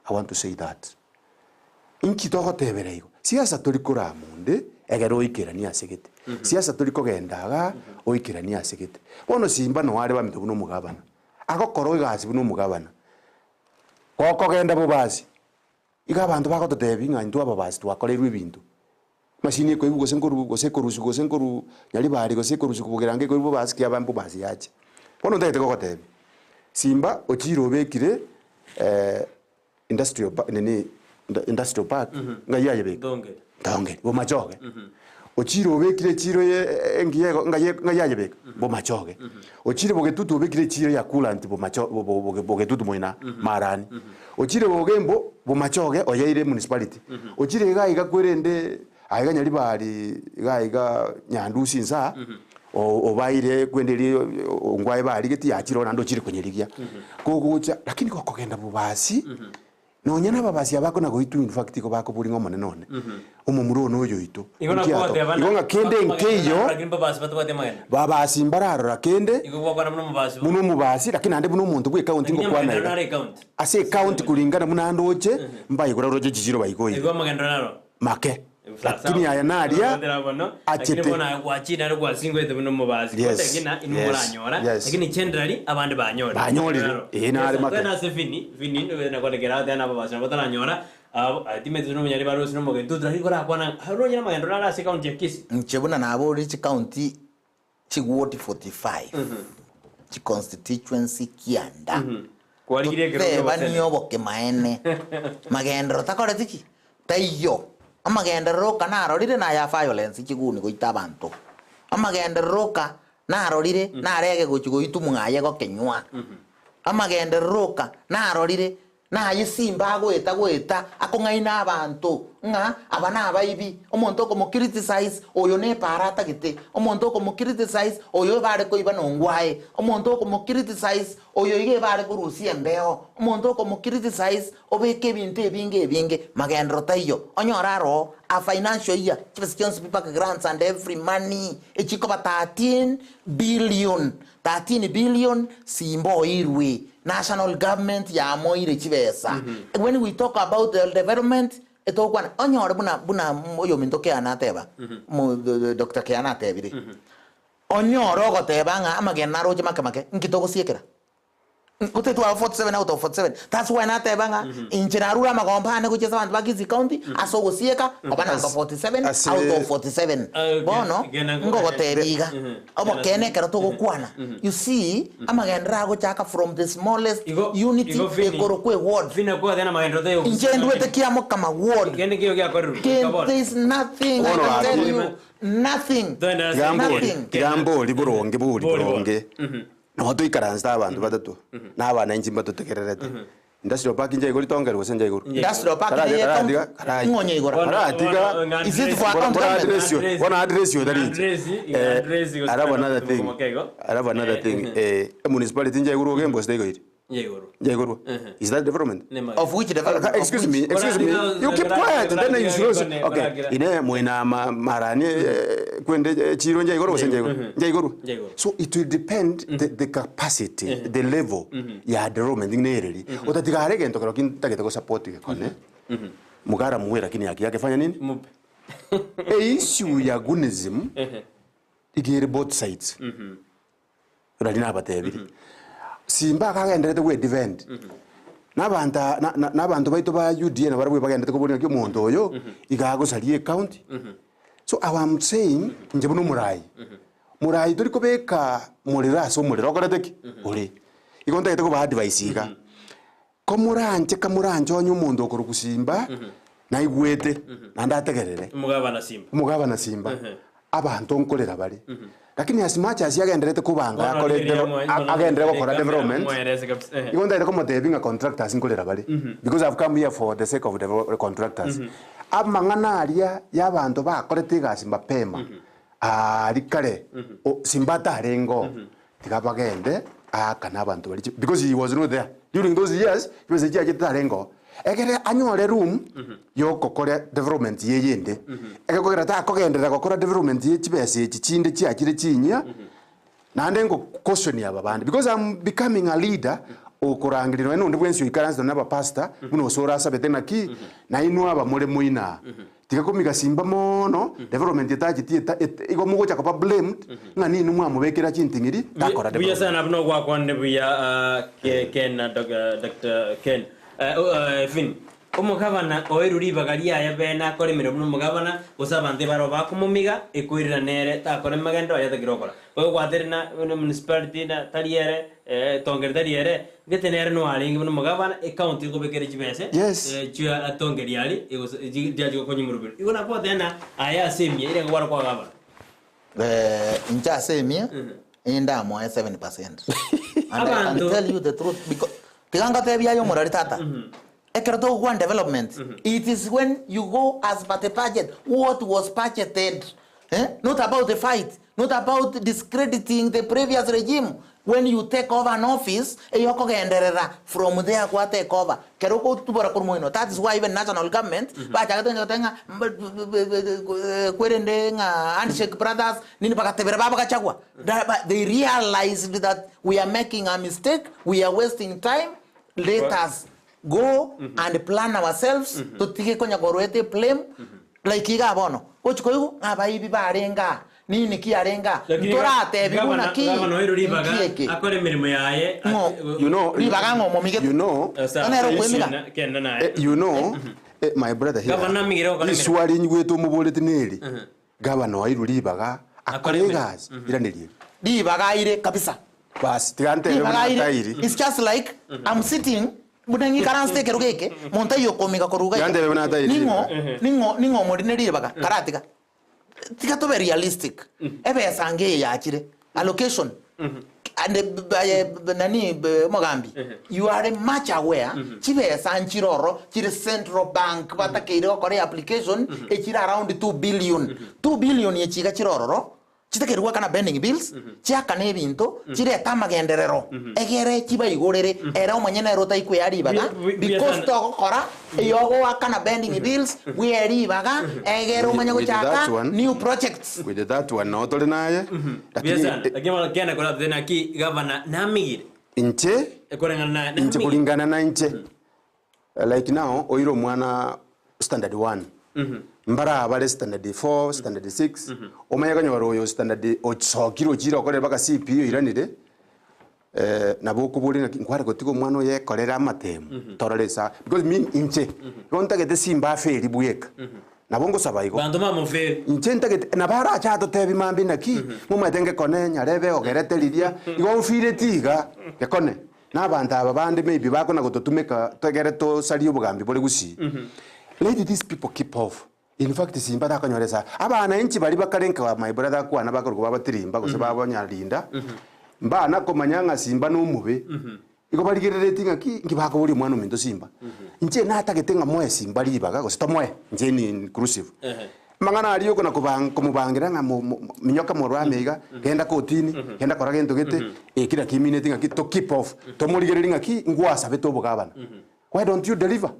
I want to say that. Inki togotebera igo? Siasa tori korama onde egere oikeranie ase gete, siasa tori kogenda igaa oikeranie ase gete. Bono simba noo are baminto buna omogabana, agokora egasi buna omogabana, gokogenda bobasi, iga abanto bagototebia ng'a intwe ababasi twakoreirwe ebinto, emashini ekoigwa gose nkoru gose ekorusiwa gose nkoru nyaribari gose ekorusiwa bogirango ekoigwa bobasi kiaba mbobasi yacha. Bono ntagete kogotebia, simba ochire obekire industrial park nini industrial park ng'ai ayebeka? Ndongeri. Ndongeri, bomachoge. Ochire obekire echiro ye engiya igo ng'ai ng'ai ayebeka? Bomachoge. Ochire bogetutu obekire echiro ya coolant bomacho bo- bo- boge bogetutu moina marani. Ochire bogembo bomachoge oyeire municipality. Ochire iga iga kwerende aiga Nyaribari iga iga Nyandusi insaa o- obaire kwende eria ongwae barigetie yachire oo naende ochire konyerigia. Kogocha lakini gokogenda bobasi, nonya na ababasi aba bakona goitwa in fact igo bakoboria ng'a omonene one, omomura one oyo oito, Igo inki nakwo ato goteba igo ng'a kende nkeiyo, Lakini babasi batabwati amagena. babasi mbararora kende, Igo gwakwana buna omobasi bo. buna omobasi lakini naende buna omonto bwa ekaunti Lakini ngokwana amagenderero iga. naro ekaunti. Ase ekaunti kulingana buna ndoche, mbaigora roche chichiro baigoire. Igo amagenderero naro. Make. Lakini aya naria achete. Lakini bono aye gwachire naende gwasingoete buna omobasi. Yes, Gotebia ng'a inwe yes, moranyora, yes. lakini generally abande banyorire. Banyorire, eh, nare Yes, make. twende ase Vinny, Vinny nigo nakorekera agotebi ng'a ababasi nabo bataranyora, abo timanyeti gose nomonyari bare gose nomogetutu lakini korakwana ng'a nonye namagendo nare ase ecounty ya Kisii. Inche buna naborire chicounty chiward 45 chiconstituency kianda Kwarigirie ekero kia totebanie oboseneta. obokemaene magenderero takoreti ki? Taiyo. Amagenderero oka narorire naya violence chiguni goita abanto. Amagenderero oka narorire narege gochi goitwa mwaye gokenywa. Amagenderero oka narorire Naye simba agoeta goeta akong'aina abanto ng'a aba nabaibi, omonto okomo-criticize oyo nepaara atagete, omonto okomo-criticize oyo ebare koiba nongwae, omonto okomo-criticize oyo iga ebare korusia embeo, omonto okomo-criticize obeke ebinto ebinge ebinge, magenderero taiyo. Onyore aroo a financial year chibesa chionsi pi mpaka grants and every money echikoba 13 billion 13 billion simba oirwe national government yamoire chibesa when we talk about the development etogokwana onyore buna buna oyominto Keana ateba mo Doctor Keana atebire onyore ogoteba ng'a amagena naroche make make nki togosiekera Gose twaba 47 out of 47 that's why nateba ng'a inche narure amagomba ane gochia ase abanto ba Kisii County ase ogosieka koba namba 47 Ase- out of 47. Ah, Bono gena- ngogotebia iga obokeene ekero togokwana you see amagenderero agochaka from the smallest Igo- unit igo Vinny- ekorokwa eward. Vinny okogotebia namagenderero taiyo Inche ndwete Kiamokama ward Kende kiyo giakorirwe Ken- Goika bono. there is nothing I Bono can tell gaki. you nothing Twende ase- Tiga mbori, Nothing. tiga mbori boronge bori Bori bono. boronge. Nabo toikaransete abanto batato, na abananchi mbatotegererete. Industrial park nchia igoro ritongeri gose nchia igoro? Industrial park Karatiga, neye karatiga, county. karai. Ng'o onye igoro? Karatiga. Is it for Bona- account bona government? address yo, bona address yo tari inche. Eh, I have another thing. I have another thing. Eh, municipality nchia igoro ogembo gose taigoiri? Nchia igoro. Is that development? Of which development? Of Excuse which? me, excuse me. You keep quiet and then you should Okay. Ine mwena ma marani eh, kwende eh, chiro nja igoro gose nja igoro. Nja igoro. Nja igoro. So it will depend the, the capacity, the level ya development nereri. Otatiga are gento kero kintagete go support gekone. Mugara muwe lakini haki yake fanya nini? Mupe. E issue ya gunism igere both sides. Rari nabatebirie. Simba akagenderete gwe defend. Nabanto na- na- nabanto baito ba UDA nabarabwo bagenderete koboria naki omonto oyo iga agosaria ecounty. So I am saying inche buna omorai, morai tori kobeka morero ase omorero okorete ki? Ore. Igo ntagete koba advice iga, komoranche kamoranche onye omonto okorokwa Simba naigwete naende ategerere. Omogabana Simba. Omogabana Simba, abanto nkorera bare. Lakini as much as agenderete kobanga Bono akore rigereria devo- mwa- a- bono agenderere gokora rigereria development, mwaerese kabisa, ehe. igo ntagete komotebia ng'a contractors nkorera bare. Because I've come here for the sake of devel- contractors. Amang'ana aria ya abanto bakorete egasi mapema, aria kare, o- Simba atarenge oo, tiga bagende aakane abanto baria chi- because he was not there during those years, chibesa echi chiachete tarenge oo. Ekere anyore room yogokora development yeyende, egekogera takogenderera gokora development ye chibesa echi chinde chiachire chinyia, naende ngo caution aba bande because I'm becoming a leader okorangeria nonye nonde bwensi oikaransete nonye na abapastor buna osoro asabete naki, nainwe aba more moino aa. Tiga komiga simba mono, development etacheti eta et igo mogocha koba blamed ng'a ninwe mwamobekera chinting'iri takora Buya development. sana buna ogwakwanire buya ah, Ke- Ken na Dr. Dr. Ken. Eh, o- eh, Finn, omogabana oirwe ribaga riaye bene akore emeremo buna omogabana, gose abanto ebare bakomomiga, ekoirera nere takora emegendo aye atakire gokora. Oyo na buna municipality na tari ere, eh, tongeri tari ere, gete nere noarenge buna omogabana, ecounty ekobekere chibese, Yes. eh, chia atongeri aria, egose chi chiachi gokonya omoroberi. Igo nakogotebia ng'a aye ase emiya ere ngware kwa gavana. Eh, inche ase emiya, indamoe 7%. And I can Abanto- tell you the truth because tiga ngotebie aye omorori tata. Ekero togokwana development, it is when you go as per the budget, what was budgeted, eh? Not about the fight, not about discrediting the previous regime. When you take over an office, eyokogenderera from there kwa take over. Kero okotubora korwa moino, that is why even national government, bachagete onye goteba ng'a kwerende ng'a handshake brothers, nini bagatebera babo gachagua. They realized that we are making a mistake, we are wasting time, let us go and plan ourselves, totige konya korwete blame. Like igaa bono, gochi koigwa ng'a abaibi barenge aa, nini ki arenge aa, ntoratebiwe naki nki eke. Akore emeremo yaye. Ng'o? You know, Ribaga ng'o omomigete? you know, Bono nere okoemiga? eh, you know, eh, my brother here, Gavana amigire gokora emeremo. riswali nyigwete omoboreti neri, gavana oairwe ribaga akore Akore emeremo. egasi, iraneria eri. Ribaga aire kabisa. Basi, tiga ntebe Ribaga buna aire. tairi. It's just like I'm sitting buna ng'ikaranste ekerogo eke, monto aye okomiga korwa iga iga. Yantebe buna tairi Ning'o, ribaga. ning'o, ning'o omorine ribaga? Karatiga. Tiga tobe realistic. Ebesa ange eye yachire, allocation, and aye nani omogambi, you are much aware, chibesa nchire ororo chire Central Bank batakeire gokora eapplication, echire around 2 billion. 2 billion echi iga chire ororo, chitakeire goakana pending bills, chiakane ebinto, chirete amagenderero, egere chibaigorere, ere omonyene ere otaikwea ribaga, because togokora eyogoakana pending bills, bwee ribaga, egere omanye With that gochaka one- new projects. With that one noo tore naye, lakini Buya sana. Lakini bono kende koratete naki gavana namigire. inche Ekoreng'ana naye inche namigire. kulingana na inche like now oire omwana standard one mbara abare standard 4 standard 6 omanye konyora oyo standard osokire ochire okorire mpaka CPE oiranire eh, nabo okoboria naki nkware gotiga omwana oyo ekorere amatemu torore esa because me inche igo ntagete simba aferi bweka nabo ngosaba igo Banto bamoferi. inche ntagete nabo arache atotebi mambi naki momanyete ngekone nyarebe ogerete riria igo mfireti iga gekone na abanto aba bande maybe bakona gototumeka twegere tosarie obogambi bore gusii let these people keep off in fact simba takonyora esa abana inchi bari bakare nka my brother akwana bakorokwa babatirimba gose babonyarinda mbana komanya ng'a simba na omobe igo barigerereti ng'aki nki bakoboria omwana ominto simba inche natagete ng'a moe simba ribaga gose tomoe inche ni inclusive mang'ana aria okona kobang komobangira ng'a mo- mo- minyoka morwame iga genda kotini genda kora gento gete ekira kimineti ng'aki to keep off tomorigereri ng'aki ngwasabete obogabana why don't you deliver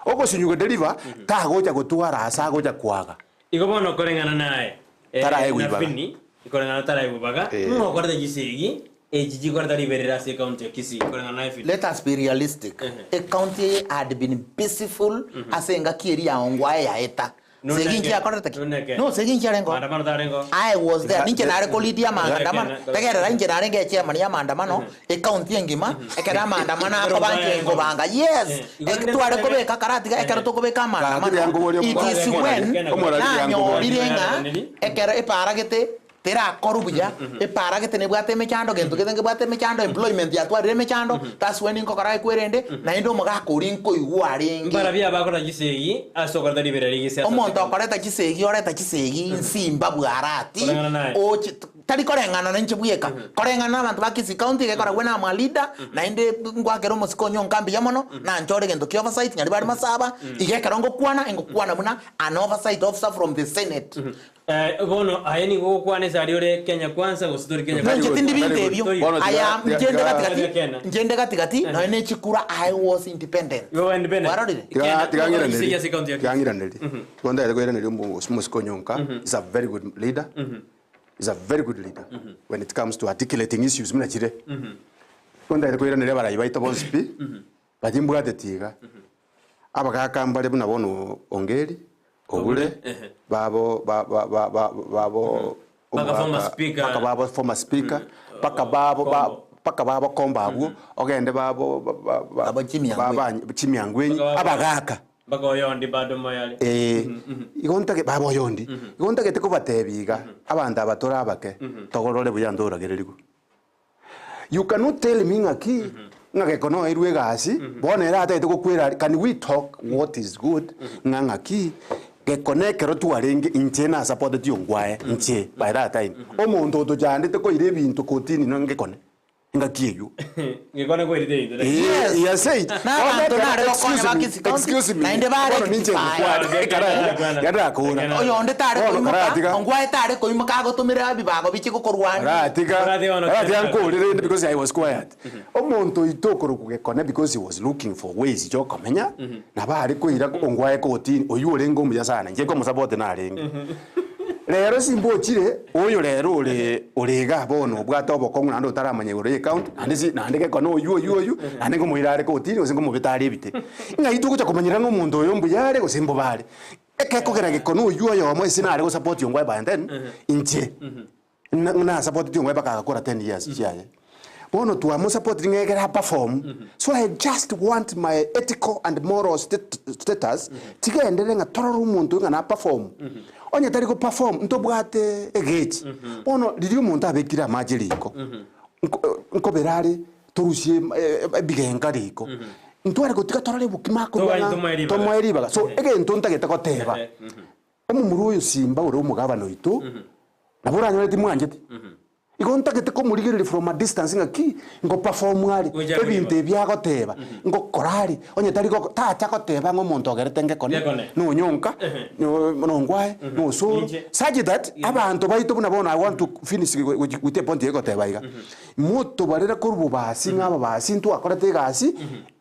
ogosinywa deliver tagocha gotwara ase agocha kwaga Igo bono koreng'ana naye. eh, Taraegwa na ibaga. Fini, koreng'ana taraegwa ibaga. Eh. Ng'o okorete chisegi, echi chikoreta riberera ase ekaunti ya Kisii koreng'ana naye Fini. Let us be realistic. Ecounty eye had been peaceful ase engaki eria ya Ongwae yaeta. Segi inche yakorete ki? Noneke. No, segi inche arengo. Maandamano tarengo. I was there. Ninche nare kolead amaandamano. Kena- Tegerera inche narenge echairman ya maandamano ecounty engima ekero amaandamano akobanchwa engobanga. Yes. Eh. Tware kobeka karatiga ekero tokobeka amaandamano. It is when nanyorire ng'a ekero eparagete terakorwa buya eparagete nebwate emechando gento gete ngebwate emechando employment yatwarire emechando that's when nkokora ekwerende naende omogaka oria nkoigwa arenge Mbarabia bakora chisegi ase okoreta riberera rigesiasa. omonto okoreta chisegi oreta chisegi nsimba bwarati Koreng'ana naye. ochi tari koreng'ana na inche bweka koreng'ana na abanto ba Kisii County egekoragwa na ama leader naende ngwakera omosike onye onka mbuya mono nanchore egento kia oversight nyari bare masaba iga ekero ngokwana engokwana buna an oversight officer from the senate Eh, bono aye nigo ogokwana ase aria ore Kenya Kwanza gose tori Kenya Inche tindi binto ebio Bono tiga- aya tiga- nchende tiga- gatigati Kena. nchende gatigati noe ne chikura I was independent Igo ba independent. Warorire? Tiga- tiga ng'iraneri. Ase ekaunti ya Tiga Kisii. ng'iraneri. Igo ndagete koiraneria omosike onyonka is a very good leader is a very good leader when it comes to articulating issues buna chire igo ndagete koiraneria abarai baito bonsi pi baria mbwateti iga abagaka mbare buna bono Ongeri Obure babo ba- ba- ba- ba- babo Paka former omogaka- speaker. paka babo former speaker paka babo ba- Kombo. paka babo komba abwo ogende babo ba- ba- ba- Babo Chimiangwenyi. ba- Chimiangwenyi Paka babo- abagaka Mpaka oyondi bado moyale. Eh, igo ntage baba oyondi igo ntagete kobatebi iga abanto aba tore abake togorore buya ntoragererigwe you cannot tell me ng'aki ng'a geko noerwe egasi bono ere atagete gokwera aria can we talk what is good ng'a ng'aki geko na ekero twarenge inche nasupporteti ongwae inche by that time omonto otochandete koira ebinto kotini no ngekone ng'aki eywo Ngekone kwerite into. Yes. He has said, Na abanto nare gokonya Excuse ba me, Kisii County, excuse me. naende bare Bono ninche rectify. ngokwana. Ekara, yandakora. oyonde tare Bono koimoka karatiga. ongwae tare koimoka agotomera ebibago bichi gokorwania Karatiga. Karatiga ono Karatiga kenda. nkorire because I was quiet. Omonto oito okorokwa gekone because he was looking for ways chokomenya nabo are koira ongwae kotini oywo orenge omuya sana inche nkomosupport narenge. Rero simba ochire oyo rero ore ore iga bono obwate obokong'u naende otaramanya igoro ya ecounty naende si naende gekone oywo oywo oywo naende nkomoira are kotini gose nkomobeta are ebite. Ng'ai togocha komanyera ng'a omonto oyo mbuya are gose mbobe are. Ekekogera geko oywo oyomo ase nare gosupport Ongwae by then, inche na nasupporteti Ongwae mpaka agakora 10 years chiaye. Bono twamosupportiri ng'a egere aperform, so I just want my ethical and moral status chigenderere ng'a torore omonto oyo ng'a na perform. Onye tari go perform ntobwate egechi. Bono riria omonto abekire amache riko, nko nkobera are torusie ebigenka riko, ntware gotiga torore obokima akorwa Toganye ng'a tomoe ribaga. tomoe ribaga. So egento ntagete goteba, omomura oyo Simba ore omogabana oito, nabo oranyore timwancheti. Igo ntagete komorigereria from a distance ng'aki ngo perform are, Gocha ebinto koriba. ebi agoteba, ngokora are, onye tari goko tacha goteba ng'a omonto ogerete ngekone, Ngekone. nonyonka, nongwae, nosoro, Ninche. such that abanto baito buna bono I want to finish goitia epoint eye egoteba iga, motobarere korwa bobasi ng'a ababasi ntwakorete egasi,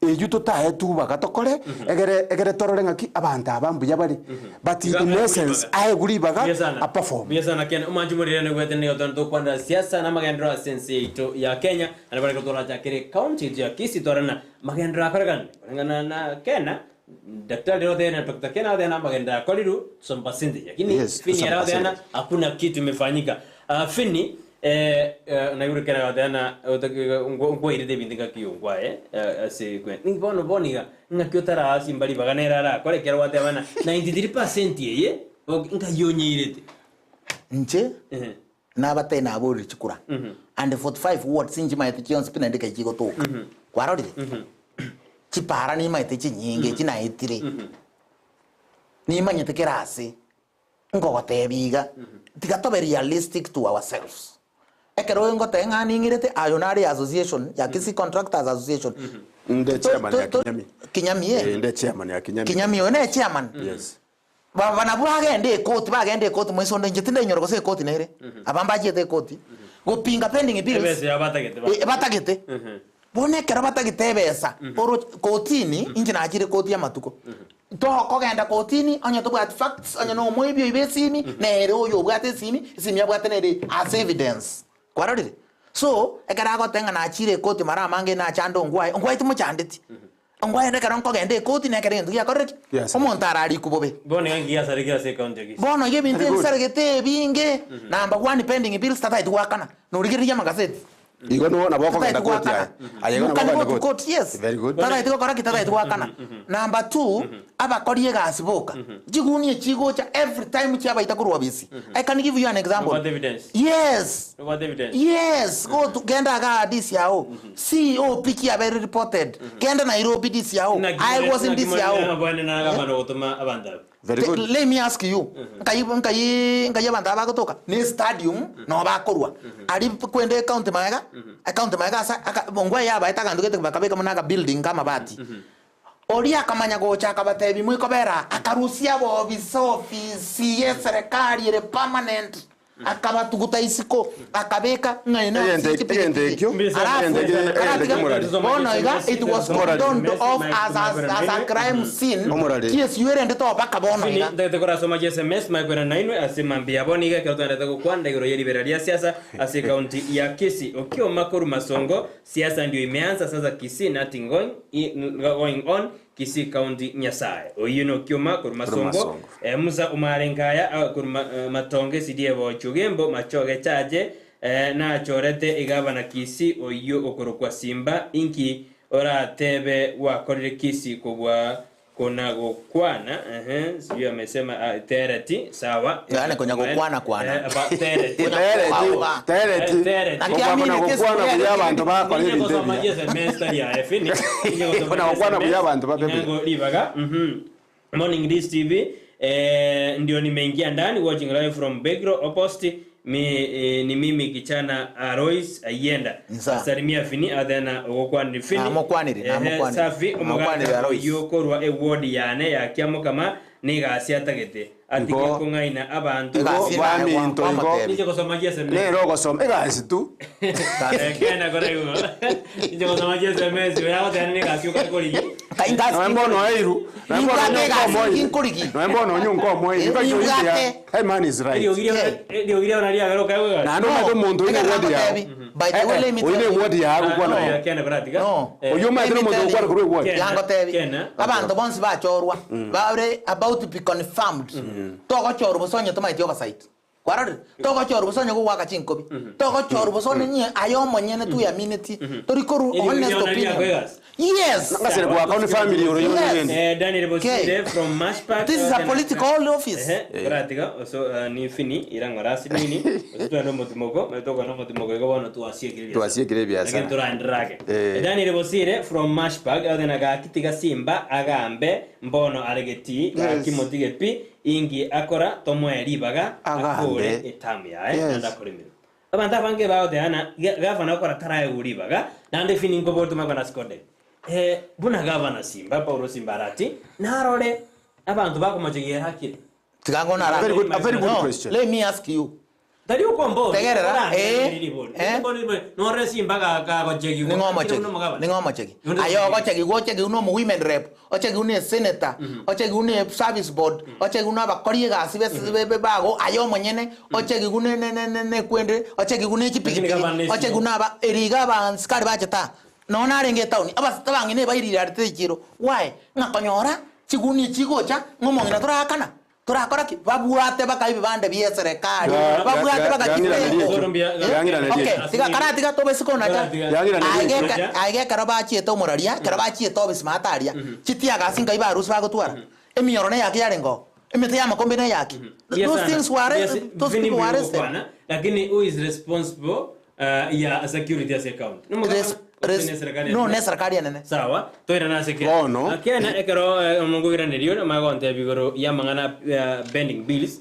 Eyio totaetwe baka tokore, egere egere torore ng'aki abanto aba mbuya bare, but Iga in aegwe essence ribaga. aegwe ribaga Mbuya sana. a perform. Mbuya sana Ken. Omwanchi morire nigwete nigo tore tokwanera siasa na amagenderero ase ense yaito ya Kenya, naende bareke torachakere ecounty yaito ya Kisii twarore na magenderero akorekane. Koreng'ana na Kena, Daktari oteba Dr. Kena oteba na amagenderero akorirwe some percentage, lakini Yes, Fini some ere oteba percentage. hakuna kitu imefanyika. Ah, Fini Eh, eh, naigure kera goteba na nkwairete ebinto ngaki onkwaye ase kwe ninki bono bono iga ng'aki otarasimba ribaga nere arakore ekero gwateba ng'a 93% eye nkai onyeirete. Inche Ehe. nabatebie naborire chikura and 45 wards nchimaete chionsi pi naende kai chigotoka kwarorire chipara nimaete chinyinge echi naetire nimanyete kera ase Nkogotebia iga, tiga tobe realistic to ourselves. Ekero oyo ngotebia ng'a ning'irete, ayo nare association ya Kisii Contractors Association. Nde chairman ya Kinyami. Kinyami eh? Eh, nde chairman ya Kinyami. Kinyami oyo nere chairman. Yes. Ba nabwo bagende ekoti, bagende ekoti moise onde inche tindainyora gose ekoti nere, aba mbachiete ekoti, gopinga pending bills, Ebesa yabo batagete ba. eh, batagete. Bono ekero batagete ebesa, oro kotini, inche nachire koti amatuko, tokogenda kotini onye tobwati facts, onye na omoibi oibe esimi, nere oyo obwate esimi, esimi abwate nere as evidence. Kwarorire? So, ekero agoteba ng'a nachire ekoti mara amange nachande ongwae, ongwae timochandeti. Ongwae ere ekero nkogenda ekoti na ekero egento giakorire ki? Yes. Omonto ararikwe bobe. Bono iga ngiasarekire ase ecounty ya Kisii. Bono iga ebinto Very good. ebisaregete ebinge, number one pending bills tataeti goakana, norigereria amagazeti. Igo no nabo okogenda Tataeti koti aye. goakana. Aye igo You nabo can okogenda go to koti. court, yes. Very good. Tataeti gokora ki? Tataeti goakana. Number two, abakori egasi boka. Chigunia chigocha every time chiabaita korwa obisi. I can give you an example. Nobwate evidence? Yes. Nobwate evidence? Yes, go to genda igaa DCIO. CEO kiabeire reported. Genda Nairobi DCIO. I was in DCIO. Bwane nagamana gotoma abanto aba. Very good. Let me ask you, nkai nkai nkai abanto aba bagotoka ne stadium noo bakorwa aria kwende ecounty magega ecounty magega ase aka ongwae yabaete aganto gete bakabeka buna aka building ka amabati oria akamanya gocha akabatebia moikobera aa akarusia abobisa ofisi ye serikali ere permanent Akabatuguta isiko, akabeka ng'a ene Egento ofisi egento chipigipigi. ekio Alafu, egento ekio egento aratiga ekio morari. bono iga it was condoned off as a, as a crime scene Omorari. kiesio erende tobaka bono iga. Ntagete korasoma chiSMS maikwera nainwe ase mambia bono iga ekero twaendete gokwana igoro ye ribera ria siasa ase ecounty ya Kisii. Okioma korwa Masongo, siasa ndio imeanza sasa Kisii nothing going, going on Kisii County Nyasae oyio nokioma korwa Masongo, Masongo. eh, Musa omarenkaya ah, korwa ma, eh, Matonge CDA Bochugembo Machoge Chache eh, nachorete egavana Kisii oyio okorokwa Simba inki oratebe gwakorire Kisii kobua kona gokwana ehe sijui amesema ah, tereti sawa Yaani konya gokwana kwana. Eh, ba- tereti Konya Tereti, Koba. tereti. Eh, tereti. Naki Gokwana amine gokwana kesi buya abanto bakora Ninye ebinto gosoma ebiya. SMS tari aye, Fini. Ninye gosoma Kona gokwana SMS, buya abanto babe buya. inengo ribaga. Mhm. Morning This TV. Eh, ndio nimeingia ndani watching live from Begro Opost. Mi, eh, ni mimi kichana Alois Ayenda. Nsa. Salimia Fini athena ogokwanire Fini. Namokwanire, Ehe, namokwanire. Safi Namokwanire omogaka Alois. oyio korwa eward yane ya Kiamokama niga ase atagete. Atige Igo- kong'aina abanto. Igo Egasi naye baminto igo kwamotebi. Ninche gosoma SMS. nere ogosoma egasi tu Kena koraigwa. Inche gosoma SMS oyagoteba negasi okare korigi. Kai ngasi Noe mbono oeiru noe mbono Nimbwate onyonka egasi omoiri nkorigi. noe mbono onyonka omoiri Eh, nkachoitia nimbwate. hey man is right Eriogi riao na riagera okaigwa egasi. naende omanyete omonto oine Ekero wodi yao nagotebi, By the way, let me Oyo tell ne you. ward yago kwana. No. Kene koratiga. No. Oyo omanyete Let me nomonto tell ogokwana you. korwa eward. Kena. Yangotebi. Kena. Abanto bonsi bachorwa bare about to be confirmed. Togochorwa bosa onye tomaeti oversight. Kwarorire? Togochorwa bosa onye gogwaka chinkobi. Togochorwa bosa onye nye aye omonyene tuyamineti. Tori koru Eri honest oriona opinion. riakoegasi. Yes. Ngasere gwaka ni family oro Yes. yonene. Daniel Bosire Okay. from Mashpak. This is a political office. Koratiga so ni fini irangora asinini ositwa no mutimoko metoko no mutimoko igo bono twasiekire biasara. Twasiekire biasara. Lakini turaenderake. Eh. Daniel Bosire from Mashpak othena gakitiga Simba agambe mbono aregeti gakimotige pi ingi akora tomoe ribaga Agambe. akore etamu yae Yes. nanda akoremire. Abantu abange bagoteana gavana okora tarae ribaga nande fini nkobortu makona skode. Buna gavana Simba Paulo Simba arati narore abantu bakomochegera hakire. Tigango nara. Very good, a very good No, question. Let me ask you. Tari ukombo. Tegerera, Nore Simba kagochegi. Ning'o omochegi ning'o omochegi aye ogochegi gwochegi une omo women rep ochegi une senator ochegi une service board ochegi une abakori egasi bago aye omonyene ochegi une nekwende ochegi une Lakini chipikipiki gavana ne ochegi une aba eriga abansikari bacheta nonya narenge etown abang'ina bairire arete echiro why ng'akonyora chigunia chigocha ng'omong'ina torakana torakora ki babwate bakaibi bande bia eserekari babwate bakachibeko Okay, tiga karatiga tobesikonacha aiga ekero bachiete omoraria ekero bachiete obisi mataria chitiagasi nkai barusi bagotwara emioro neyaki yarengo emete ya makombe neyaki those things were those people were arrested Lakini who is responsible ya security as account? No ne serikali enene Sawa, toira nase Bono. Kena ekero omongoiranerio magonte bigoro ya mang'ana bending bills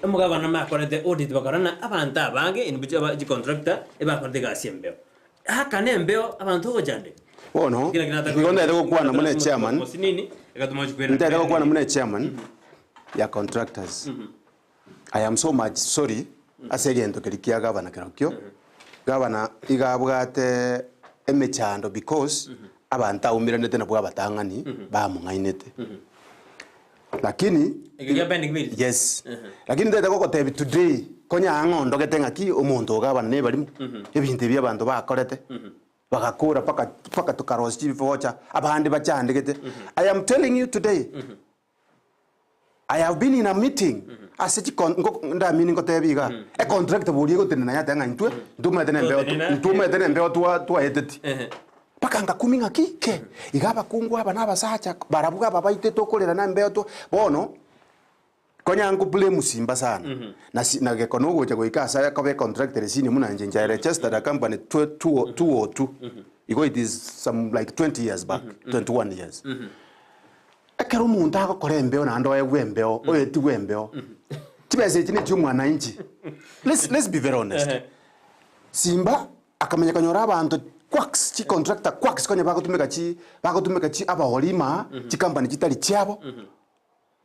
omogabana makorete audit bakorana abanto abange inbucha ba contractor ebakorete gasi embeo. Akane embeo abantu ogojande. Bono igo ndaete gokwana muna chairman. Nini? Nitaete gokwana muna chairman ya contractors. I am so much sorry ase egento keri kia gavana kerokio. Gavana igabwate emechando because abantu aumiranete nabwo abatang'ani bamong'ainete. Lakini yes. Lakini ndaete gogotebi today konya ang'ondogete ng'aki omonto ogabana nebarimo ebinto ebi abanto bakorete bagakura paka paka tukarosi chibifocha abandi bachandegete. I am telling you today I have been in a meeting ase ndamini ngotebi iga e contract buri gotenena yate ng'a intwe ntumete nembeo ntumete nembeo twa twaeteti paka ngakumi ng'aki ke iga abakungu aba n'abasacha barabuga aba baite tokorera na embeo twa bono konya nkublame Simba sana na na geko nogocha goika asa kobe contract resini muna nje nja registered a company 202 igo it is some like 20 years back 21 years ekero omonto agokora embeo naende oegwe embeo oetigwe embeo chibesa echi ne chia omwananchi let's be very honest Simba akamenya konyora abanto quacks chi contractor quacks konya bagotumeka chi bagotumeka chi abaorima chi company chitari chiabo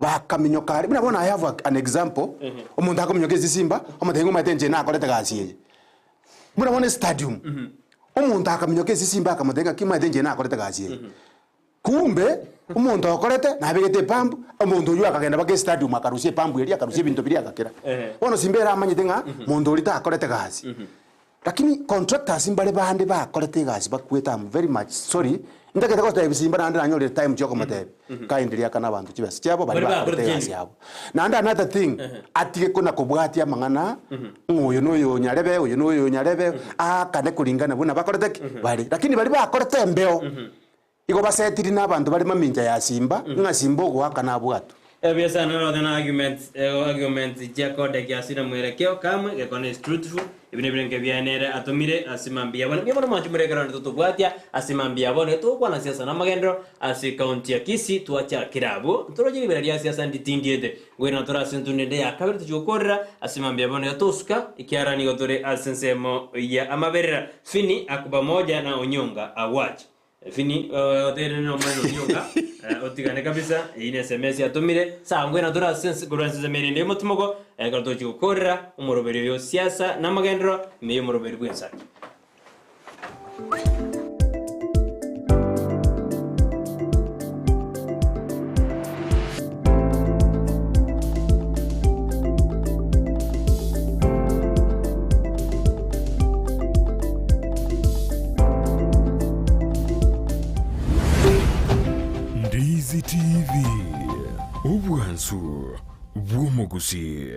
bakaminyoka ari buna bono I have an example omonto akominyoka ase Simba omotebi ng'a omanyete inche nakorete gasi eye buna bono estadium omonto akaminyoka ase Simba akamotebi ng'a ki omanyete inche nakorete gasi eye kumbe omonto okorete nabegete epambu omonto oywo akagenda mpaka estadium akarusia epambu eria akarusia ebinto biria agakera bono Simba ere amanyete ng'a monto oria takorete gasi lakini contractors mbare bande bakorete egasi bakwete am very much sorry ndagete gotebi Simba naende nanyorire time chiokomotebi kaenderia akana abanto chibesa chiabo bari bakorete egasi yabo naende another thing atige kona kobwatia amang'ana ng'a oyo noyo nyarebe oyo noyo nyarebe aakane kuringana buna bakorete ki bari lakini bari bakorete embeo igo basetiri na abanto bari mamincha ya Simba ng'a Simba ogoaka nabwatwa Biasara no na argument argument Jacob de asina mwelekeo kamwe gekone is truthful ibine birenke byanere atumire asimambia bone byabona mwachu murekera ndo tubwatia asimambia bone tukwana siasa na magendro asi county ya Kisii tuacha kirabu turojiri bira lya siasa nditindiete ngwena tora sentunende ya kabiri tuchukorera asimambia bone tusuka ikiara ni gotore asensemo ya amaberera fini akuba moja na onyonga awachi Fini otere no mweno onyonga otigane kabisa ine SMS yatumire sangwe na tora sense kuransiza merende mutumoko kartochi gukorera umuroberi yo siasa na magendro meyo muroberi bwensaki. bw'omogusii.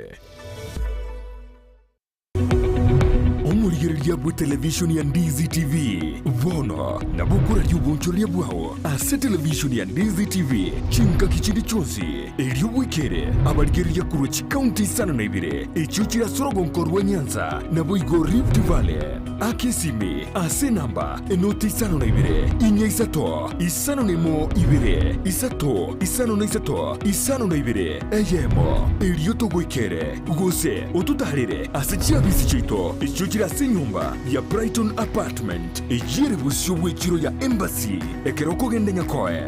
Omorigereria bwe televishoni ya Ndizi TV bono nabo okoraria obonchoreria bwao ase televishoni ya Ndizi TV chingaki chinde chionsi, erio bwekere abarigereria korwa chikaunti isano na ibere echio chire ase orogonko rwa Nyanza naboigo Rift Valley. Aka esimi ase enamba enoti isano na ibere, inya isato, isano na emo ibere, isato, isano na isato, isano na ibere, eyemo, erio togoikere, gose ototaarere ase chiabisi chiaito echio chire ase enyomba ya Brighton Apartment, eyio ere bosio bw'echiro ya Embassy, ekero okogenda Nyakoe.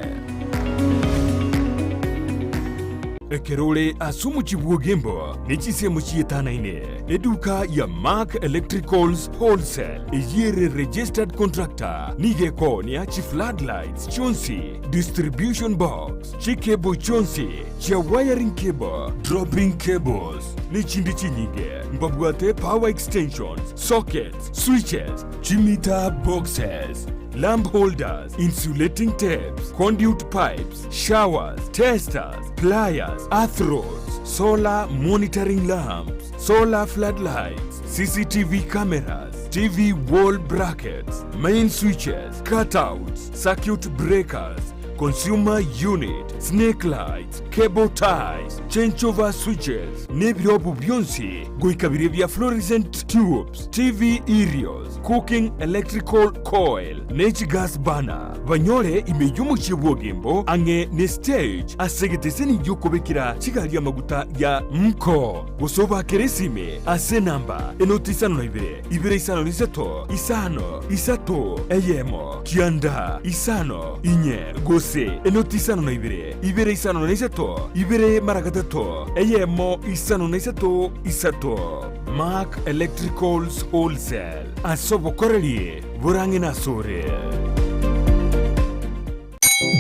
Ekero ore ase omochie bw'Ogembo ne chinsemo chietanaine, eduka ya Mark Electricals Wholesale eyio ere registered contractor nigo ekoonia chifloodlights chionsi, distribution box, chicable chionsi chia wiring cable, dropping cables, nechinde chinyinge. Mbabwate power extensions, sockets, switches, chimeter boxes, lamp holders, insulating tapes, conduit pipes, showers, testers, pliers, earth rods, solar monitoring lamps, solar floodlights, CCTV cameras, TV wall brackets, main switches, cutouts, circuit breakers, consumer unit, snake lights, cable ties, changeover switches, nebirobu bionsi goika biria bia fluorescent tubes, TV aerials, cooking electrical coil, ne chigas burner. Banyore ime y'omochie bw'Ogembo ang'e ne stage ase egeteseni gi'okobekera chigari amaguta ya Mko. Gose obakere esime ase enamba enoti isano na ibere, ibere isano na isato, isano, isato, eyemo, kianda, isano, inye, gose enoti isano na ibere, ibere isano na isato, ibere mara gatato, eyemo, isano na isato, isato. Mark Electricals Wholesale, ase obokoreri borang'e nasore.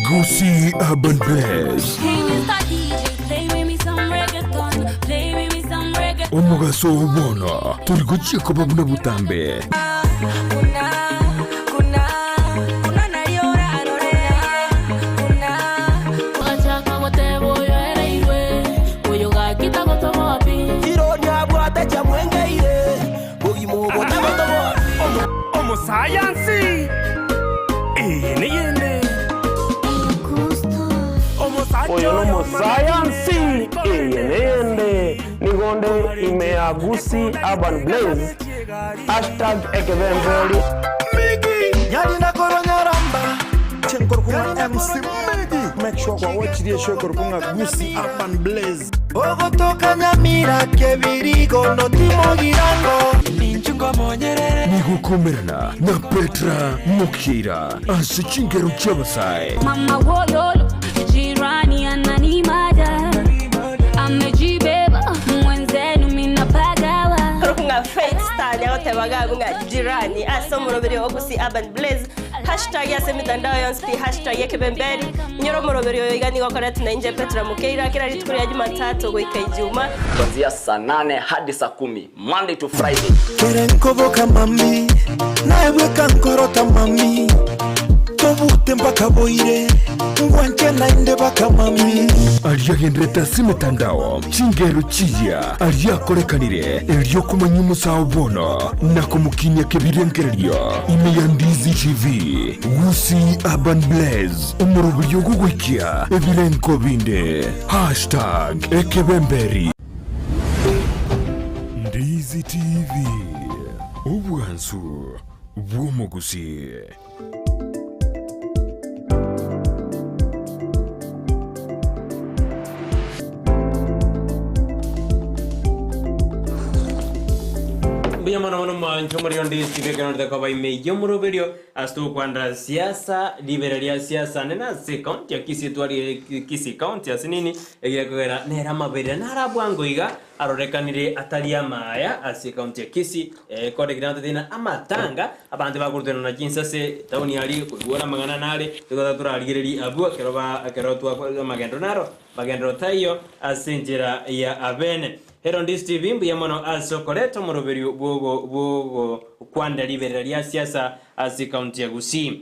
Gusii Urban Blaze. Omogaso oo bono tori gochia koba buna botambe. Omosayansi eye neyende. Oyo nomosayansi eye neyende nigo nde ime ya Gusii Urban Blaze hashtag ekebemberi. MC Migi. Make sure kwa watch the show korkunga Gusii Urban Blaze. Ogotoka Nyamira kebirigo no timogirango. Nigokomerana na Petra Mokira ase chingero chi'abasae. Mama wololo, jirani ananimada, amejibeba mwenzenu minapagawa. Ng'a Faith Star nyagotebaga ng'a jirani ase omoroberi o Gusii Urban Blaze hashtag ase emitandao yonsi pi hashtag ekebemberi inyore omoroberi oyo iga nigo okoretwa na inche Petra Mokeira kera rituko ria Jumatatu goika Ijuma. Kuanzia saa nane hadi saa kumi Monday to Friday. Kere nkoboka mami, naebweka nkorota mami, tobute mpaka boire, ngwanche naende baka mami. Aria agenderete ase emetandao, chingero chiya aria akorekanire, erio komanya omosao bono na komokinia kebirengererio ime ya Ndizi TV, Gusii Urban Blaze, omoroberio ogogoikia ebirenko binde. Hashtag ekebemberi. Ndizi TV, obwansu bw'omogusii. Mbuya mono mono mwancho morio ndisi bekenorete koba ime y'omoroberio ase tokwandera siasa ribera ria siasa nene ase county ya Kisii twari Kisii county ase nini egekogera nere amaberera nara bwango iga arorekanire atari amaya ase county ya Kisii eh, korekire natete amatanga abanto bakorutana na chinsase town ari koigora amang'ana nare togotaka torarigereria abwo ekero ba ekero twakora amagendo naro magendo taiyo ase enchera ya abene. Hero Ndisi TV mbuya mono ase okoreta omoroberio bwogo bwogo kwanda riberera ria siasa ase county ya Gusii.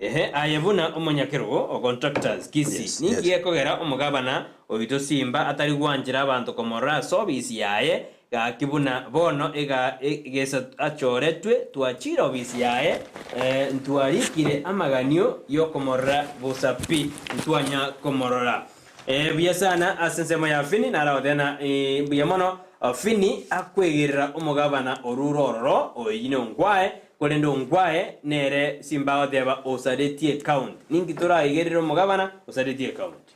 Ehe, aye buna omonyakerogo o Contractors, Kisii, Yes, ninki yes. gekogera omogabana oito Simba atari gwanchera abanto komorora ase obisi yaye, gaki buna bono iga gesa achoretwe twachire obisi yaye, eh, ntwarikire amaganio yokomorora bosa pi, ntwanya komorora. Eh, buya sana ase ensemo ya Fini, naragotebi eh, mbuya mono. Fini akwegerera omogabana orure ororo, oyio nonkwae, Korende ongwae nere simba agoteba osaretie ekaunti. Ninki toraigerere omogabana osaretie ekaunti?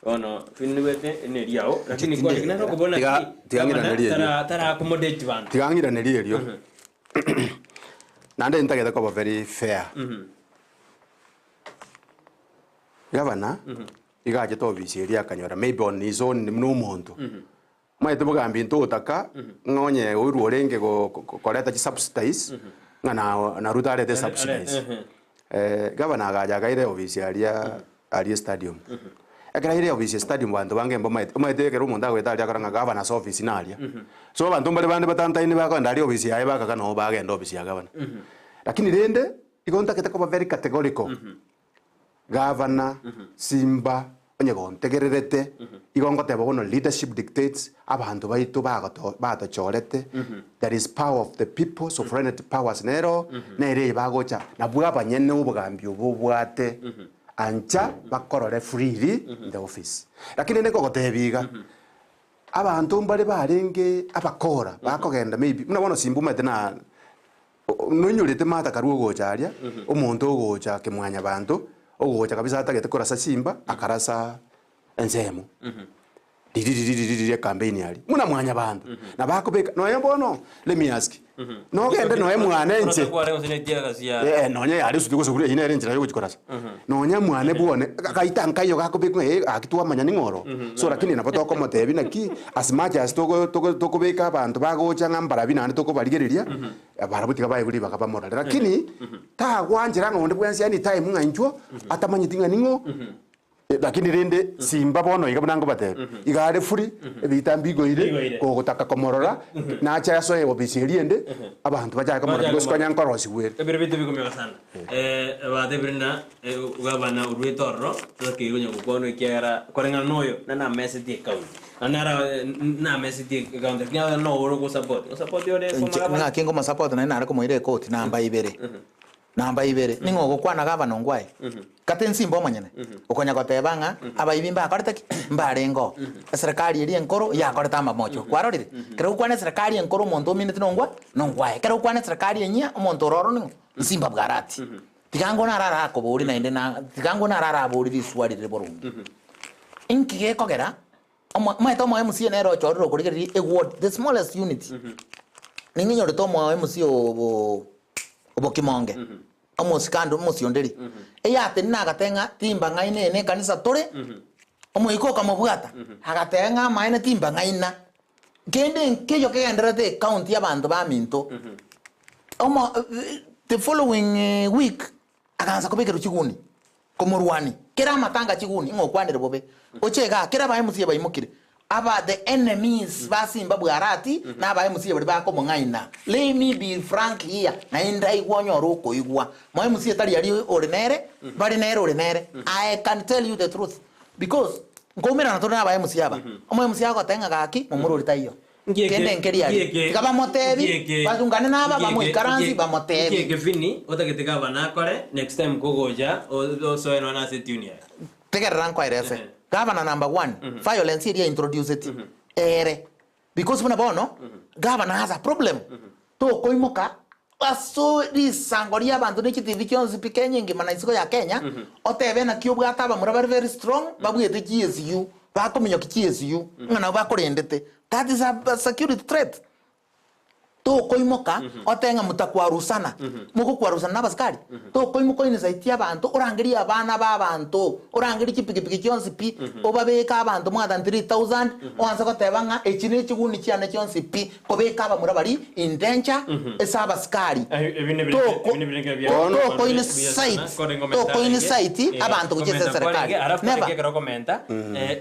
Bono finigwete neriao lakini Inche kwani tinde- naro okobona Tiga- ki tiga gavana ng'iranerie erio. tara tara accommodate banto. Tiga ng'iranerie erio. Naende ntagete koba very fair. Gavana, iga achete ofisi eria akanyora maybe on his own buna omonto. Omanyete bogambi ntogotaka ng'a onye oirwe orenge koreta chisubsidies ng'a na Ruto arete subsidies. Gavana agacha akaira eofisi aria aria estadium. Ekero aire eofisi estadium banto bange mbamaete, omanyete ekero omonto agoeta aria akora ng'a gavana ase ofisi naria. So abanto mbare bande batantaine bakogenda aria ofisi yaye bakaga noo bagenda ofisi ya gavana. Lakini rende igo ntagete koba very categorical. Gavana, Simba, onye gontegererete, igo ngoteba bono leadership dictates, abanto baito bagoto batochorete, there is power of the people, sovereignty powers nero, nere eye bagocha, nabwo abanyene obogambi obo obwate, ancha bakorore freely in the office. Lakini rende nkogotebia iga, abanto mbare barenge abakora, bakogenda maybe, buna bono Simba omanyete na Noinyorete Martha karue ogocha aria, omonto ogocha kemwanyabanto, ogocha kabisa atagete korasa chimba, akarasa ensemo. Riri riri riri riri ecampaign aria, buna mwanyabanto. Na bakobeka, nonya bono, let me ask, nogende noe mwane inche, eh nonya yare esuti gose eyio nere enchera yogochi korasa. Nonya mwane bwone, gaita nkaiyo gakobekwa ng'a eh gaki twamanya ning'o oro. So lakini nabo tokomotebia naki, as much as togo togo tokobeka abanto bagocha ng'a mbarabi naende tokobarigereria, barabwo tiga baegwe ribaga bamorore. Lakini, tagwanchera ng'a onde bwensi anytime ng'a inchuo, atamanyeti ng'a ning'o, Lakini rende simba bono iga buna nkobatebia, iga are free, ebiita mbigoire, Mbigoire. kogotaka komorora, nache asoe ofisi eria ende, abanto bachake komorora Bachake because konya komorora. nkorosigwa ere. Ebiro biaito bikomioka sana. Eh, batebire ng'a eh, gavana oruete ororo, totakeire konya gokwanwa ekiagera koreng'ana na oyo, na namesetie ecounty. Na naro namesetie ecounty, lakini aye nooro ogosupport. Osupport ore Inche komagabana. ng'aki nkomosupport naende nare komoira ekoti namba ibere. Namba ibere, ning'o ogokwana gavana ongwae? Kata ensimba omonyene, okonya goteba ng'a abaibi mbakorete ki? Mbarenge oo. Eserekari eria enkoro yakorete amamocho. Kwarorire? Ekero ogokwana eserekari enkoro omonto omineti nongwa? Nongwae. Ekero ogokwana eserekari enyia, omonto ore oro ning'o? Nsimba bwarati. Tiga ngwo naro arakoborie naende na tiga ngwo naro araborie riswali rire boronge. Inki gekogera omo omanyete omo MCA nere ochorire okorigereria eward, the smallest unit. Ning'inyorete omo MCA obo obokimonge, omosikando omosionderi, eyatenena agateba ng'a timbang'aina eye nekanisa tore, omoika okamobwata, agateba ng'a amaene timbang'aina. Kende nkeiyo kegendererete ecounty y'abanto baminto, omo the following week, agansa kobekerwa chiguni, komorwania, kera amatanga chiguni ng'a okwanire bobe, oche igaa, kera aba MCA baimokire, aba the enemies ba Simba Bwarati na aba MCA baria bakomong'aina, let me be frank here, naende aigwe onyore okoigwa, mo MCA tari aria ore nere, bare nere ore nere, I can tell you the truth, because nkoumerana tore na aba MCA aba, omo MCA agoteba ng'a gaki momorori taiyo. Kende nkeri aria. Tiga bamotebi, basungane naba, bamoikaransi, bamotebi. Nkieke Vinny otagete gavana akore next time kogocha osoe nonya ase etune yaye. Tegerera nkoerese. Gavana number one, violence eria aintroduceti ere. Because buna bono, gavana has a problem. Tokoimoka Aso risango ri'abanto ne chitibi chionsi pi Kenya engima na isiko ya Kenya, otebe naki obwate abamura bare very strong babwete chiSU, bakominyokia chiSU, ng'a nabo bakorendete. That is a security threat. Tokoimoka otebe ng'a motakwarusana, mogokwarusana na abasikari? Tokoimoka oinsaitie abanto, orangerie abana ba abanto, orangerie chipikipiki chionsi pi, obabeke abanto more than 3000, oanse goteba ng'a echi ne chiguni chiane chionsi pi, Kobeka abamura baria in danger ase abasikari. Toko incite, toko incite abanto gochia ase eserekari. Never. Ekero okomenta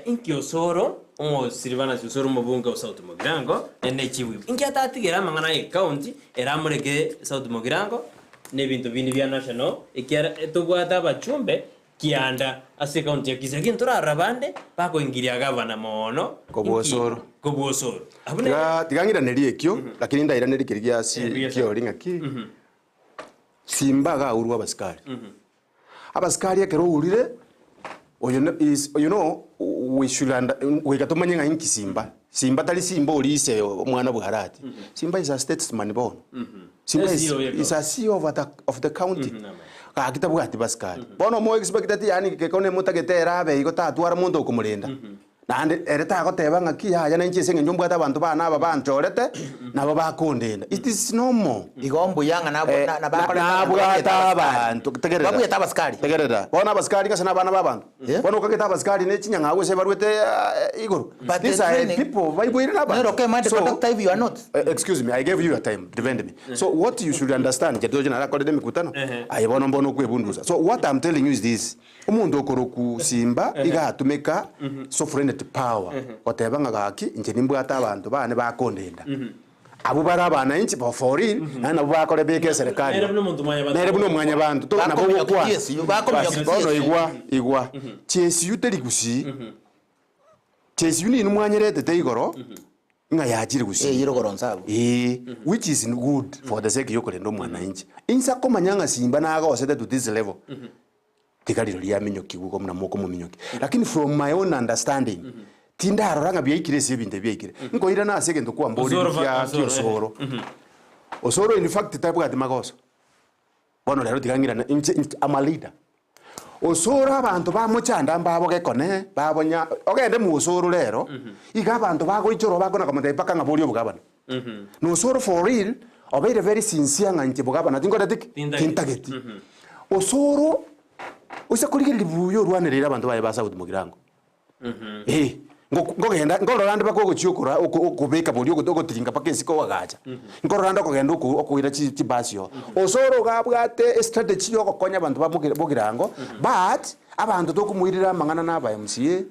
inki osoro omosiribanasi osoro omobunge o South Mugirango naende ne chief whip inki atatigere amang'ana ya ecounty eramoreke South Mugirango. na ebinto binde bia national ekiara tobwate abachumbe kianda ase ecounty ya Kisii lakini ntorarora bande bakoingiria gavana moono Kobua inki osoro. kobua osoro. Abwo nere Tiga tiga ng'iranerie ekio, lakini ndairanerie keria gia si Eh, buya sana. kiori ng'aki, Simba iga aurwe abasikari. Abasikari ekero ourire, oyo ne is you know we should under goika tomanye ng'a inki Simba. Simba tari Simba oria ise omwana bwa Arati. Simba is a statesman bono. Simba is, CEO ye is a CEO of the, of the county. Gaki tabwati basikari. Bono omo expect ati yaani gekone motagete ere abe igo tatwara monto okomorenda. Naende ere tagoteba ng'aki yaya nainche ase eng'encho mbwate abanto bane aba banchorete, nabo bakondenda. It is normal. Igo mbuya ng'a nabwo- Eh, na- na- nabakorete abanto nabwate babwete abasikari. abanto tegerera Babwete abasikari. tegerera bono abasikari ng'ase nabana ba abanto bono okagete abasikari ne chinyang'au ase barwete ah, igoro But the these are training- people baiboire na abanto Nero okay, mind So- conductor if you are not. Excuse me, I gave you your time, defend me. So what you should understand, inche toche narakorete emekutano, aye bono mbono okwebundusa. So what I'm telling you is this, Omonto okorokwa Simba iga atumeka sovereignty power goteba ng'a gaki inche nimbwate abanto bane bakondenda. Abwo bare abananchi bo for real naende nabwo bakore beka eserekari. Nere buna omonto mwanyabanto. Nere buna omwanyabanto to nabo Bakominyokia ogokwana. GSU, bakominyokia Basi bono GSU. igwa igwa GSU teri gusii. GSU ninwe mwanyeretete igoro ng'a yachire gusii. Eyio rogoro nse abwo. Ee, which is good for the sake yokorenda omwananchi. Inse akomanya ng'a Simba nagosete to this level. Tiga rirorio riaminyokigwe igo buna mokomominyokia. Lakini from my own understanding, tindarora ng'a biaikire ase ebinto ebi biaikire. Nkoirana ase egento kwamborire Osoro fa- kia Osoro, kia osoro. Osoro in fact tabwati magoso. Bono rero tiga ng'irane inche inche am a leader. Osoro abanto bamochanda mbabo gekone, babonya ogende mwa osoro rero, iga abanto bagoichorwa bakona komotebia mpaka ng'a boria obogabana. Na osoro for real obeire very sincere ng'a inche bogabana tinkoreti ki? Tintageti. Tintageti. Osoro oise korigereria buya orwanereire abanto baye ba South Mugirango. Eh, ngo- nkogenda nkorora ande mpaka ogochia okora oko- okobeka boria ogo- ogotiringa mpaka esiko oagacha. Nkorora ande okogenda oko okoira chi chibasi oo. Osoro iga abwate estrategy ya ogokonya abanto ba mogi Bogirango, but abanto tokomoirera amang'ana na aba MCA,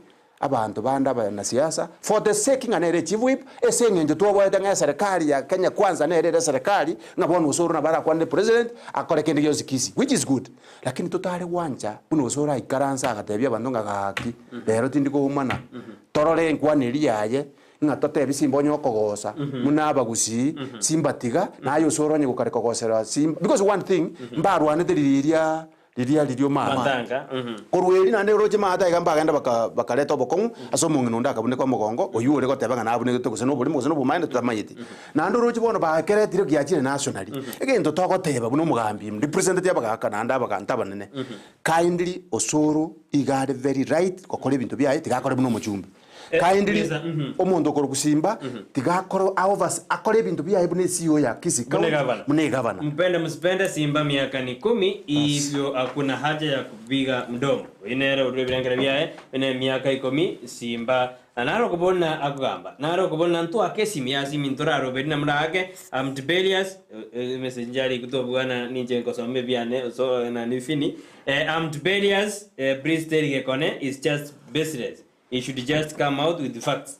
Abanto bande abanasiasa, for the sake ng'a nere chief whip, ase eng'encho twoboete ng'a eserekari ya Kenya Kwanza nere ere eserekari, ng'a bono Osoro nabo arakwanere president, akore kende gionsi Kisii, which is good. Lakini totare gwancha buna Osoro aikaranse agatebia abanto ng'a gaki, rero tindi koumana, torore enkwana eria yaye, ng'a totebi Simba onye okogosa, buna abagusii, Simba tiga, naye Osoro onye gokare kogosera Simba, because one thing, mbarwanete riria Riria riria omama. Matanga, mhm. Korwa erio naende oroche maate aiga mbagenda baka bakareta obokong'u ase omong'ina onde akabuneka omogongo, oyio ore goteba ng'a nabunegete gose noborimo gose nobomaene totamanyeti. Naende oroche bono bakeretire giachire nationally. Egento togoteba buna omogambi representative abagaka naende abaganto abanene, kindly Osoro iga are very right gokora ebinto biaye tiga akore buna omochumbe. Kindly Kabisa, mhm. omonto okorokwa Simba tiga akore aovers akore ebinto biaye buna eCEO ya Kisii Buna County egavana. buna egavana. Mpende msipende Simba miaka ni kumi hivyo hakuna haja ya kupiga mdomo. Oyo nere orure ebirengero biaye buna emiaka ikomi Simba naro okobona akogamba naro okobona ntwake esimi ya simi ntoraroberi na murake am Tiberius emessage njari tobwana ninche nkosoma ebiane so nani fini eh, am Tiberius eh, please tell Gekone is just business He should just come out with facts.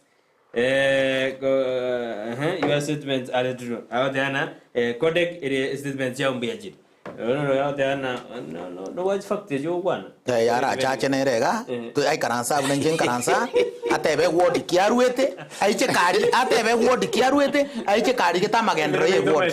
Eh, ko, uh, your statements are true. Agoteana eh, codec ere statements yao mbuya chiri. Ono agoteana no no no watch fact ejo okwana. Eh, yarachache nere iga tu- aikaransa abwo nainche nkaransa atebe ward ki arwete aiche kari atebe ward ki arwete aiche karigete amagenderero ya eward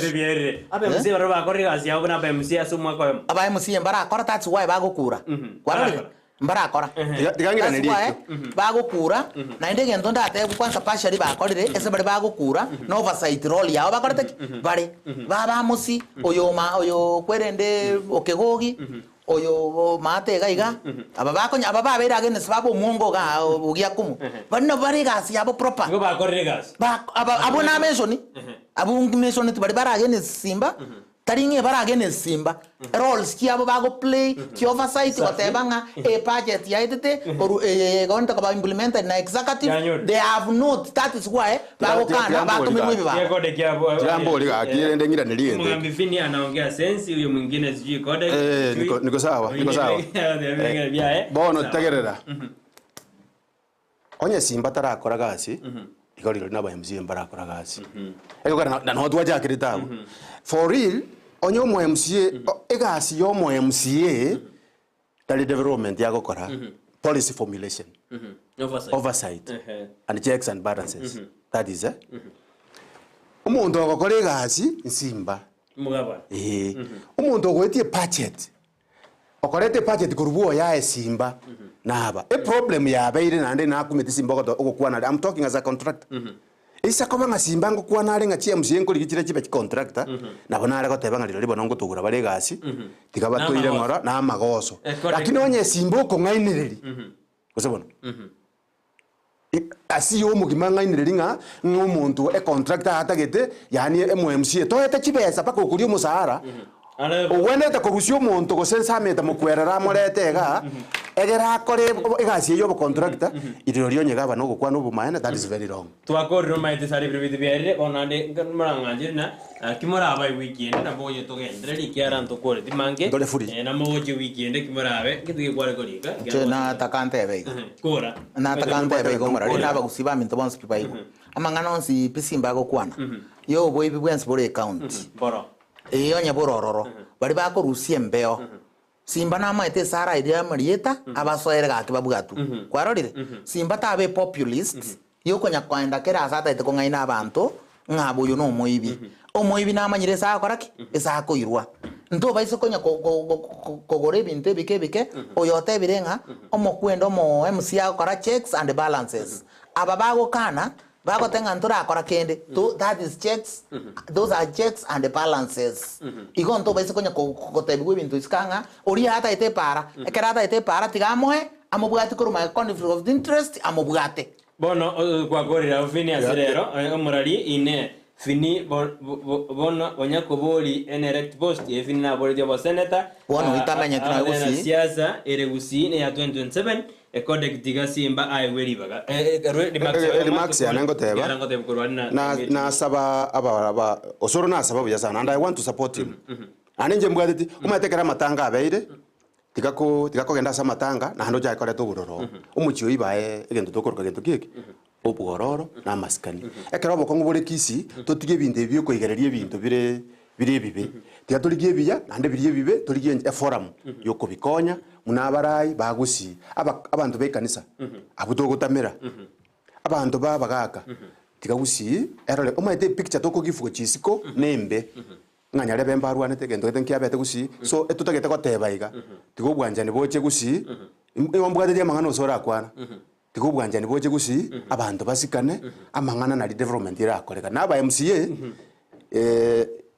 Abe MC barabwo bakorire egasi yabo buna abe MC ase omwaka oyomo. Aba MC mbarakora that's why bagokura kwarorire Mbarakora. Tiga- tiga ng'iranerie That's why ekio. bagokura naende egento ndatebwe kwanza partially bakorire ase baria bagokura na oversight role yabo bakorete ki? Bare. Babamosi oyo oma oyo kwerende okegogi oyo maate iga iga aba bakonya aba babeire against baba omwongo igaa ogiakumu baria nabo bare egasi yabo proper. Nigo bakorire egasi. Ba aba abwo namentioni abwo ngimentioneti baria bare against simba Tari ng'a ebarage ne simba, roles chiabo bago play, chi oversight goteba ng'a e budget yaetete korwa eye egoenda koba implemented na executive, they have not, that is why bagokana batomerwa ebibango. Tiga mbori gaki rende ng'iranerie egento eke. Mugambi Fini anaongea sensi, huyo mwingine sijui Kodek. Eh, sijui- niko- niko sawa, niko sawa. Eh, byaye. Bono Sawa. tegerera. Onye simba tarakora gasi, igo rirorio na aba MCA mbarakora gasi. Egekogera na noo twachakerete abwo. For real, Onye omo MCA, egasi ya omo MCA tari development agokora, policy formulation, Oversight. oversight Ehe. and checks and balances. That is eh. Omonto ogokora egasi nsimba. Mugabana. Ee. Omonto ogoetie budget, okoreta ebudget korwa bwoye aye simba naba. Eproblem yabeire naende nakumeti simba ogoto ogokwana are, I'm talking as a contractor. Eisa koba ng'a simba ngokwana are ng'a chi MCA nkorigia chire chibe chicontractor, nabo nare goteba ng'a rirorio bono ngotogora bare egasi, tiga batoire ng'ora na amagoso. Lakini onye simba okong'ainereria, gose bono, ase igo omogima ang'ainereria ng'a ng'a omonto econtractor atagete, yaani emo MCA toete chibesa mpaka okoria omosahara, ogwenerete korusia omonto gose nsamete mokwerera amorete igaa, egere akore egasi eywo ya obocontractor, rirorio onye gavana ogokwana obomaene that is very wrong. Twakorire omaete ase aria ebiro biaito biarire, bono naende morang'anche na ki morabe ewiki ende nabo oye togendereri ekiagera ntokoreti mange, Ntore free. namogochie ewiki ende ki morabe ngetige kware korika, Inche nataka ntebe iga. Kora. Nataka ntebe iga omorari na abagusii baminto bonsi pi baigwe. Amang'ana onsi pi simba agokwana, ya oboibi bwensi bore ecounty. Boro. Ee onye bore ororo, baria bakorusia embeo. Simba namaete esara eria y'amarieta abasoere gaki babwatwe. Kwarorire? Simba taba epopulist yokonya koenda kera ase atagete kong'aina abanto ng'a abe oyo nomoibi. Omoibi namanyire ase agokora ki? Ase akoirwa. Ntobaisa konya kogora ebinto ebike ebike, oyo otebire ng'a omokwenda omo MC agokora checks and balances. Aba bagokana Bagoteba ng'a ntorakora kende, to, that is checks, those are checks and balances. Igo ntobaise konya ko- gotebigwa ebinto isiko ng'a oria atagete epaara, ekero atagete epaara tiga amoe, amobwati korwa my conflict of interest amobwate. Bono gwakorire abwo Fini ase rero, omorari inee, Fini bono onyakobori en erect post eye Fini naboretie oboseneta, Bono oitamenyeti nonya abagena gusii. siasa ere gusii neya 2027, Ekodek tiga simba aegwe ribaga. Remarks yane ngoteba, na nasaba aba aba Osoro nasaba buya sana and I want to support him. Naende inche mbwateti, omanyete ekero amatanga abeire, tiga ko tiga kogenda ase amatanga naende ochake koreta obororo oo. Omochie oyio bae egento tokoroka gento ki eke? Obwororo na amasikani. Ekero obokong'u bore Kisii, totige ebinto ebi biokoigereria ebinto bire bire ebibe. Tiga torigie ebiya, naende biria ebibe torigie ench eforum yokobikonya buna abarai bagusii, aba abanto ba ekanisa abwo togotamera, abanto ba abagaka, tiga gusii erore omanyete epicture tokogifuga chisiko nembe, ng'a nyarebe mbarwanete egento gete nkiabete gusii, so etotagete goteba iga, tiga obwanchani boche gusii, nigo mbwatetie amang'ana ase orakwana. Tiga obwanchani boche gusii, abanto basikane, amang'ana nari development erakoreka. Na aba MCA,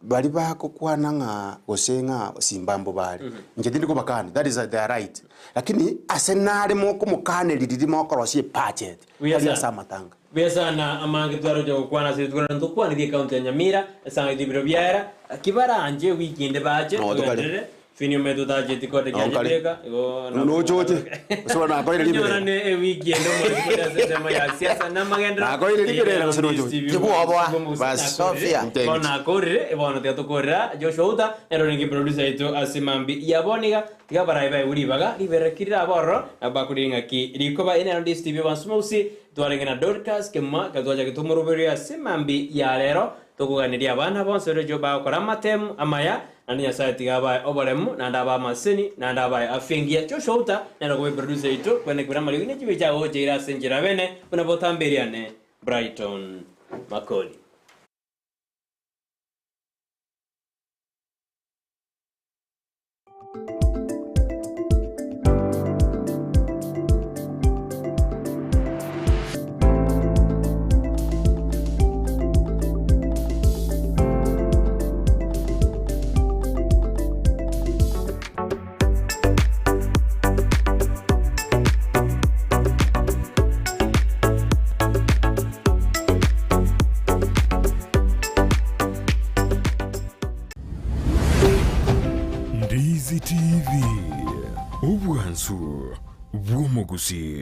baria bagokwana ng'a gose ng'a simbambo bare, inche tindi kobakani, that is their right. Lakini ase nare mokomokaneria riria mokorosia ebudget, Buya tari sana. ase amatanga. Buya sana amange twaroche gokwana ase rituko riria ntokwanire ecounty ya Nyamira, esang'aneti ebiro biaera, ki baranche ewiki ende bache, No, tokare. togenderere. Fini omanyete otacheti kode Nao kiache nkare. beka igo Nochoche. Gose bono nakoire riberera. Tonyorane ewiki ende omoremi kore ase ensemo ya siasa na amagenderero. Nakoire riberera gose nochoche. Tibwoboa. Basi. Sophia. Bono nakorire, bono tiga tokorera Joshua Uta nere orenge producer yaito ase mambi ya bono iga tiga abarai baegwe ribaga riberera ki rirabe ororo nabo bakorire ng'aki rikoba ere nero Ndisi TV Abansuma Gusii twarenge na Dorcas Kemuma ekero twachagete omoroberio ase mambi ya rero tokoganeria abana bonsi baria bagokora amatemu amaya Naende Nyasae tiga abae oboremu, naende abae amaseseni, naende abae afya engiya. Joshua Uta nere okoba eproducer yaito, kwene kebera amariogi ne chibicha agocha ire ase enchera bene, buna botamberia Brighton Makori. Ndizi TV, obwansu bw'omogusii.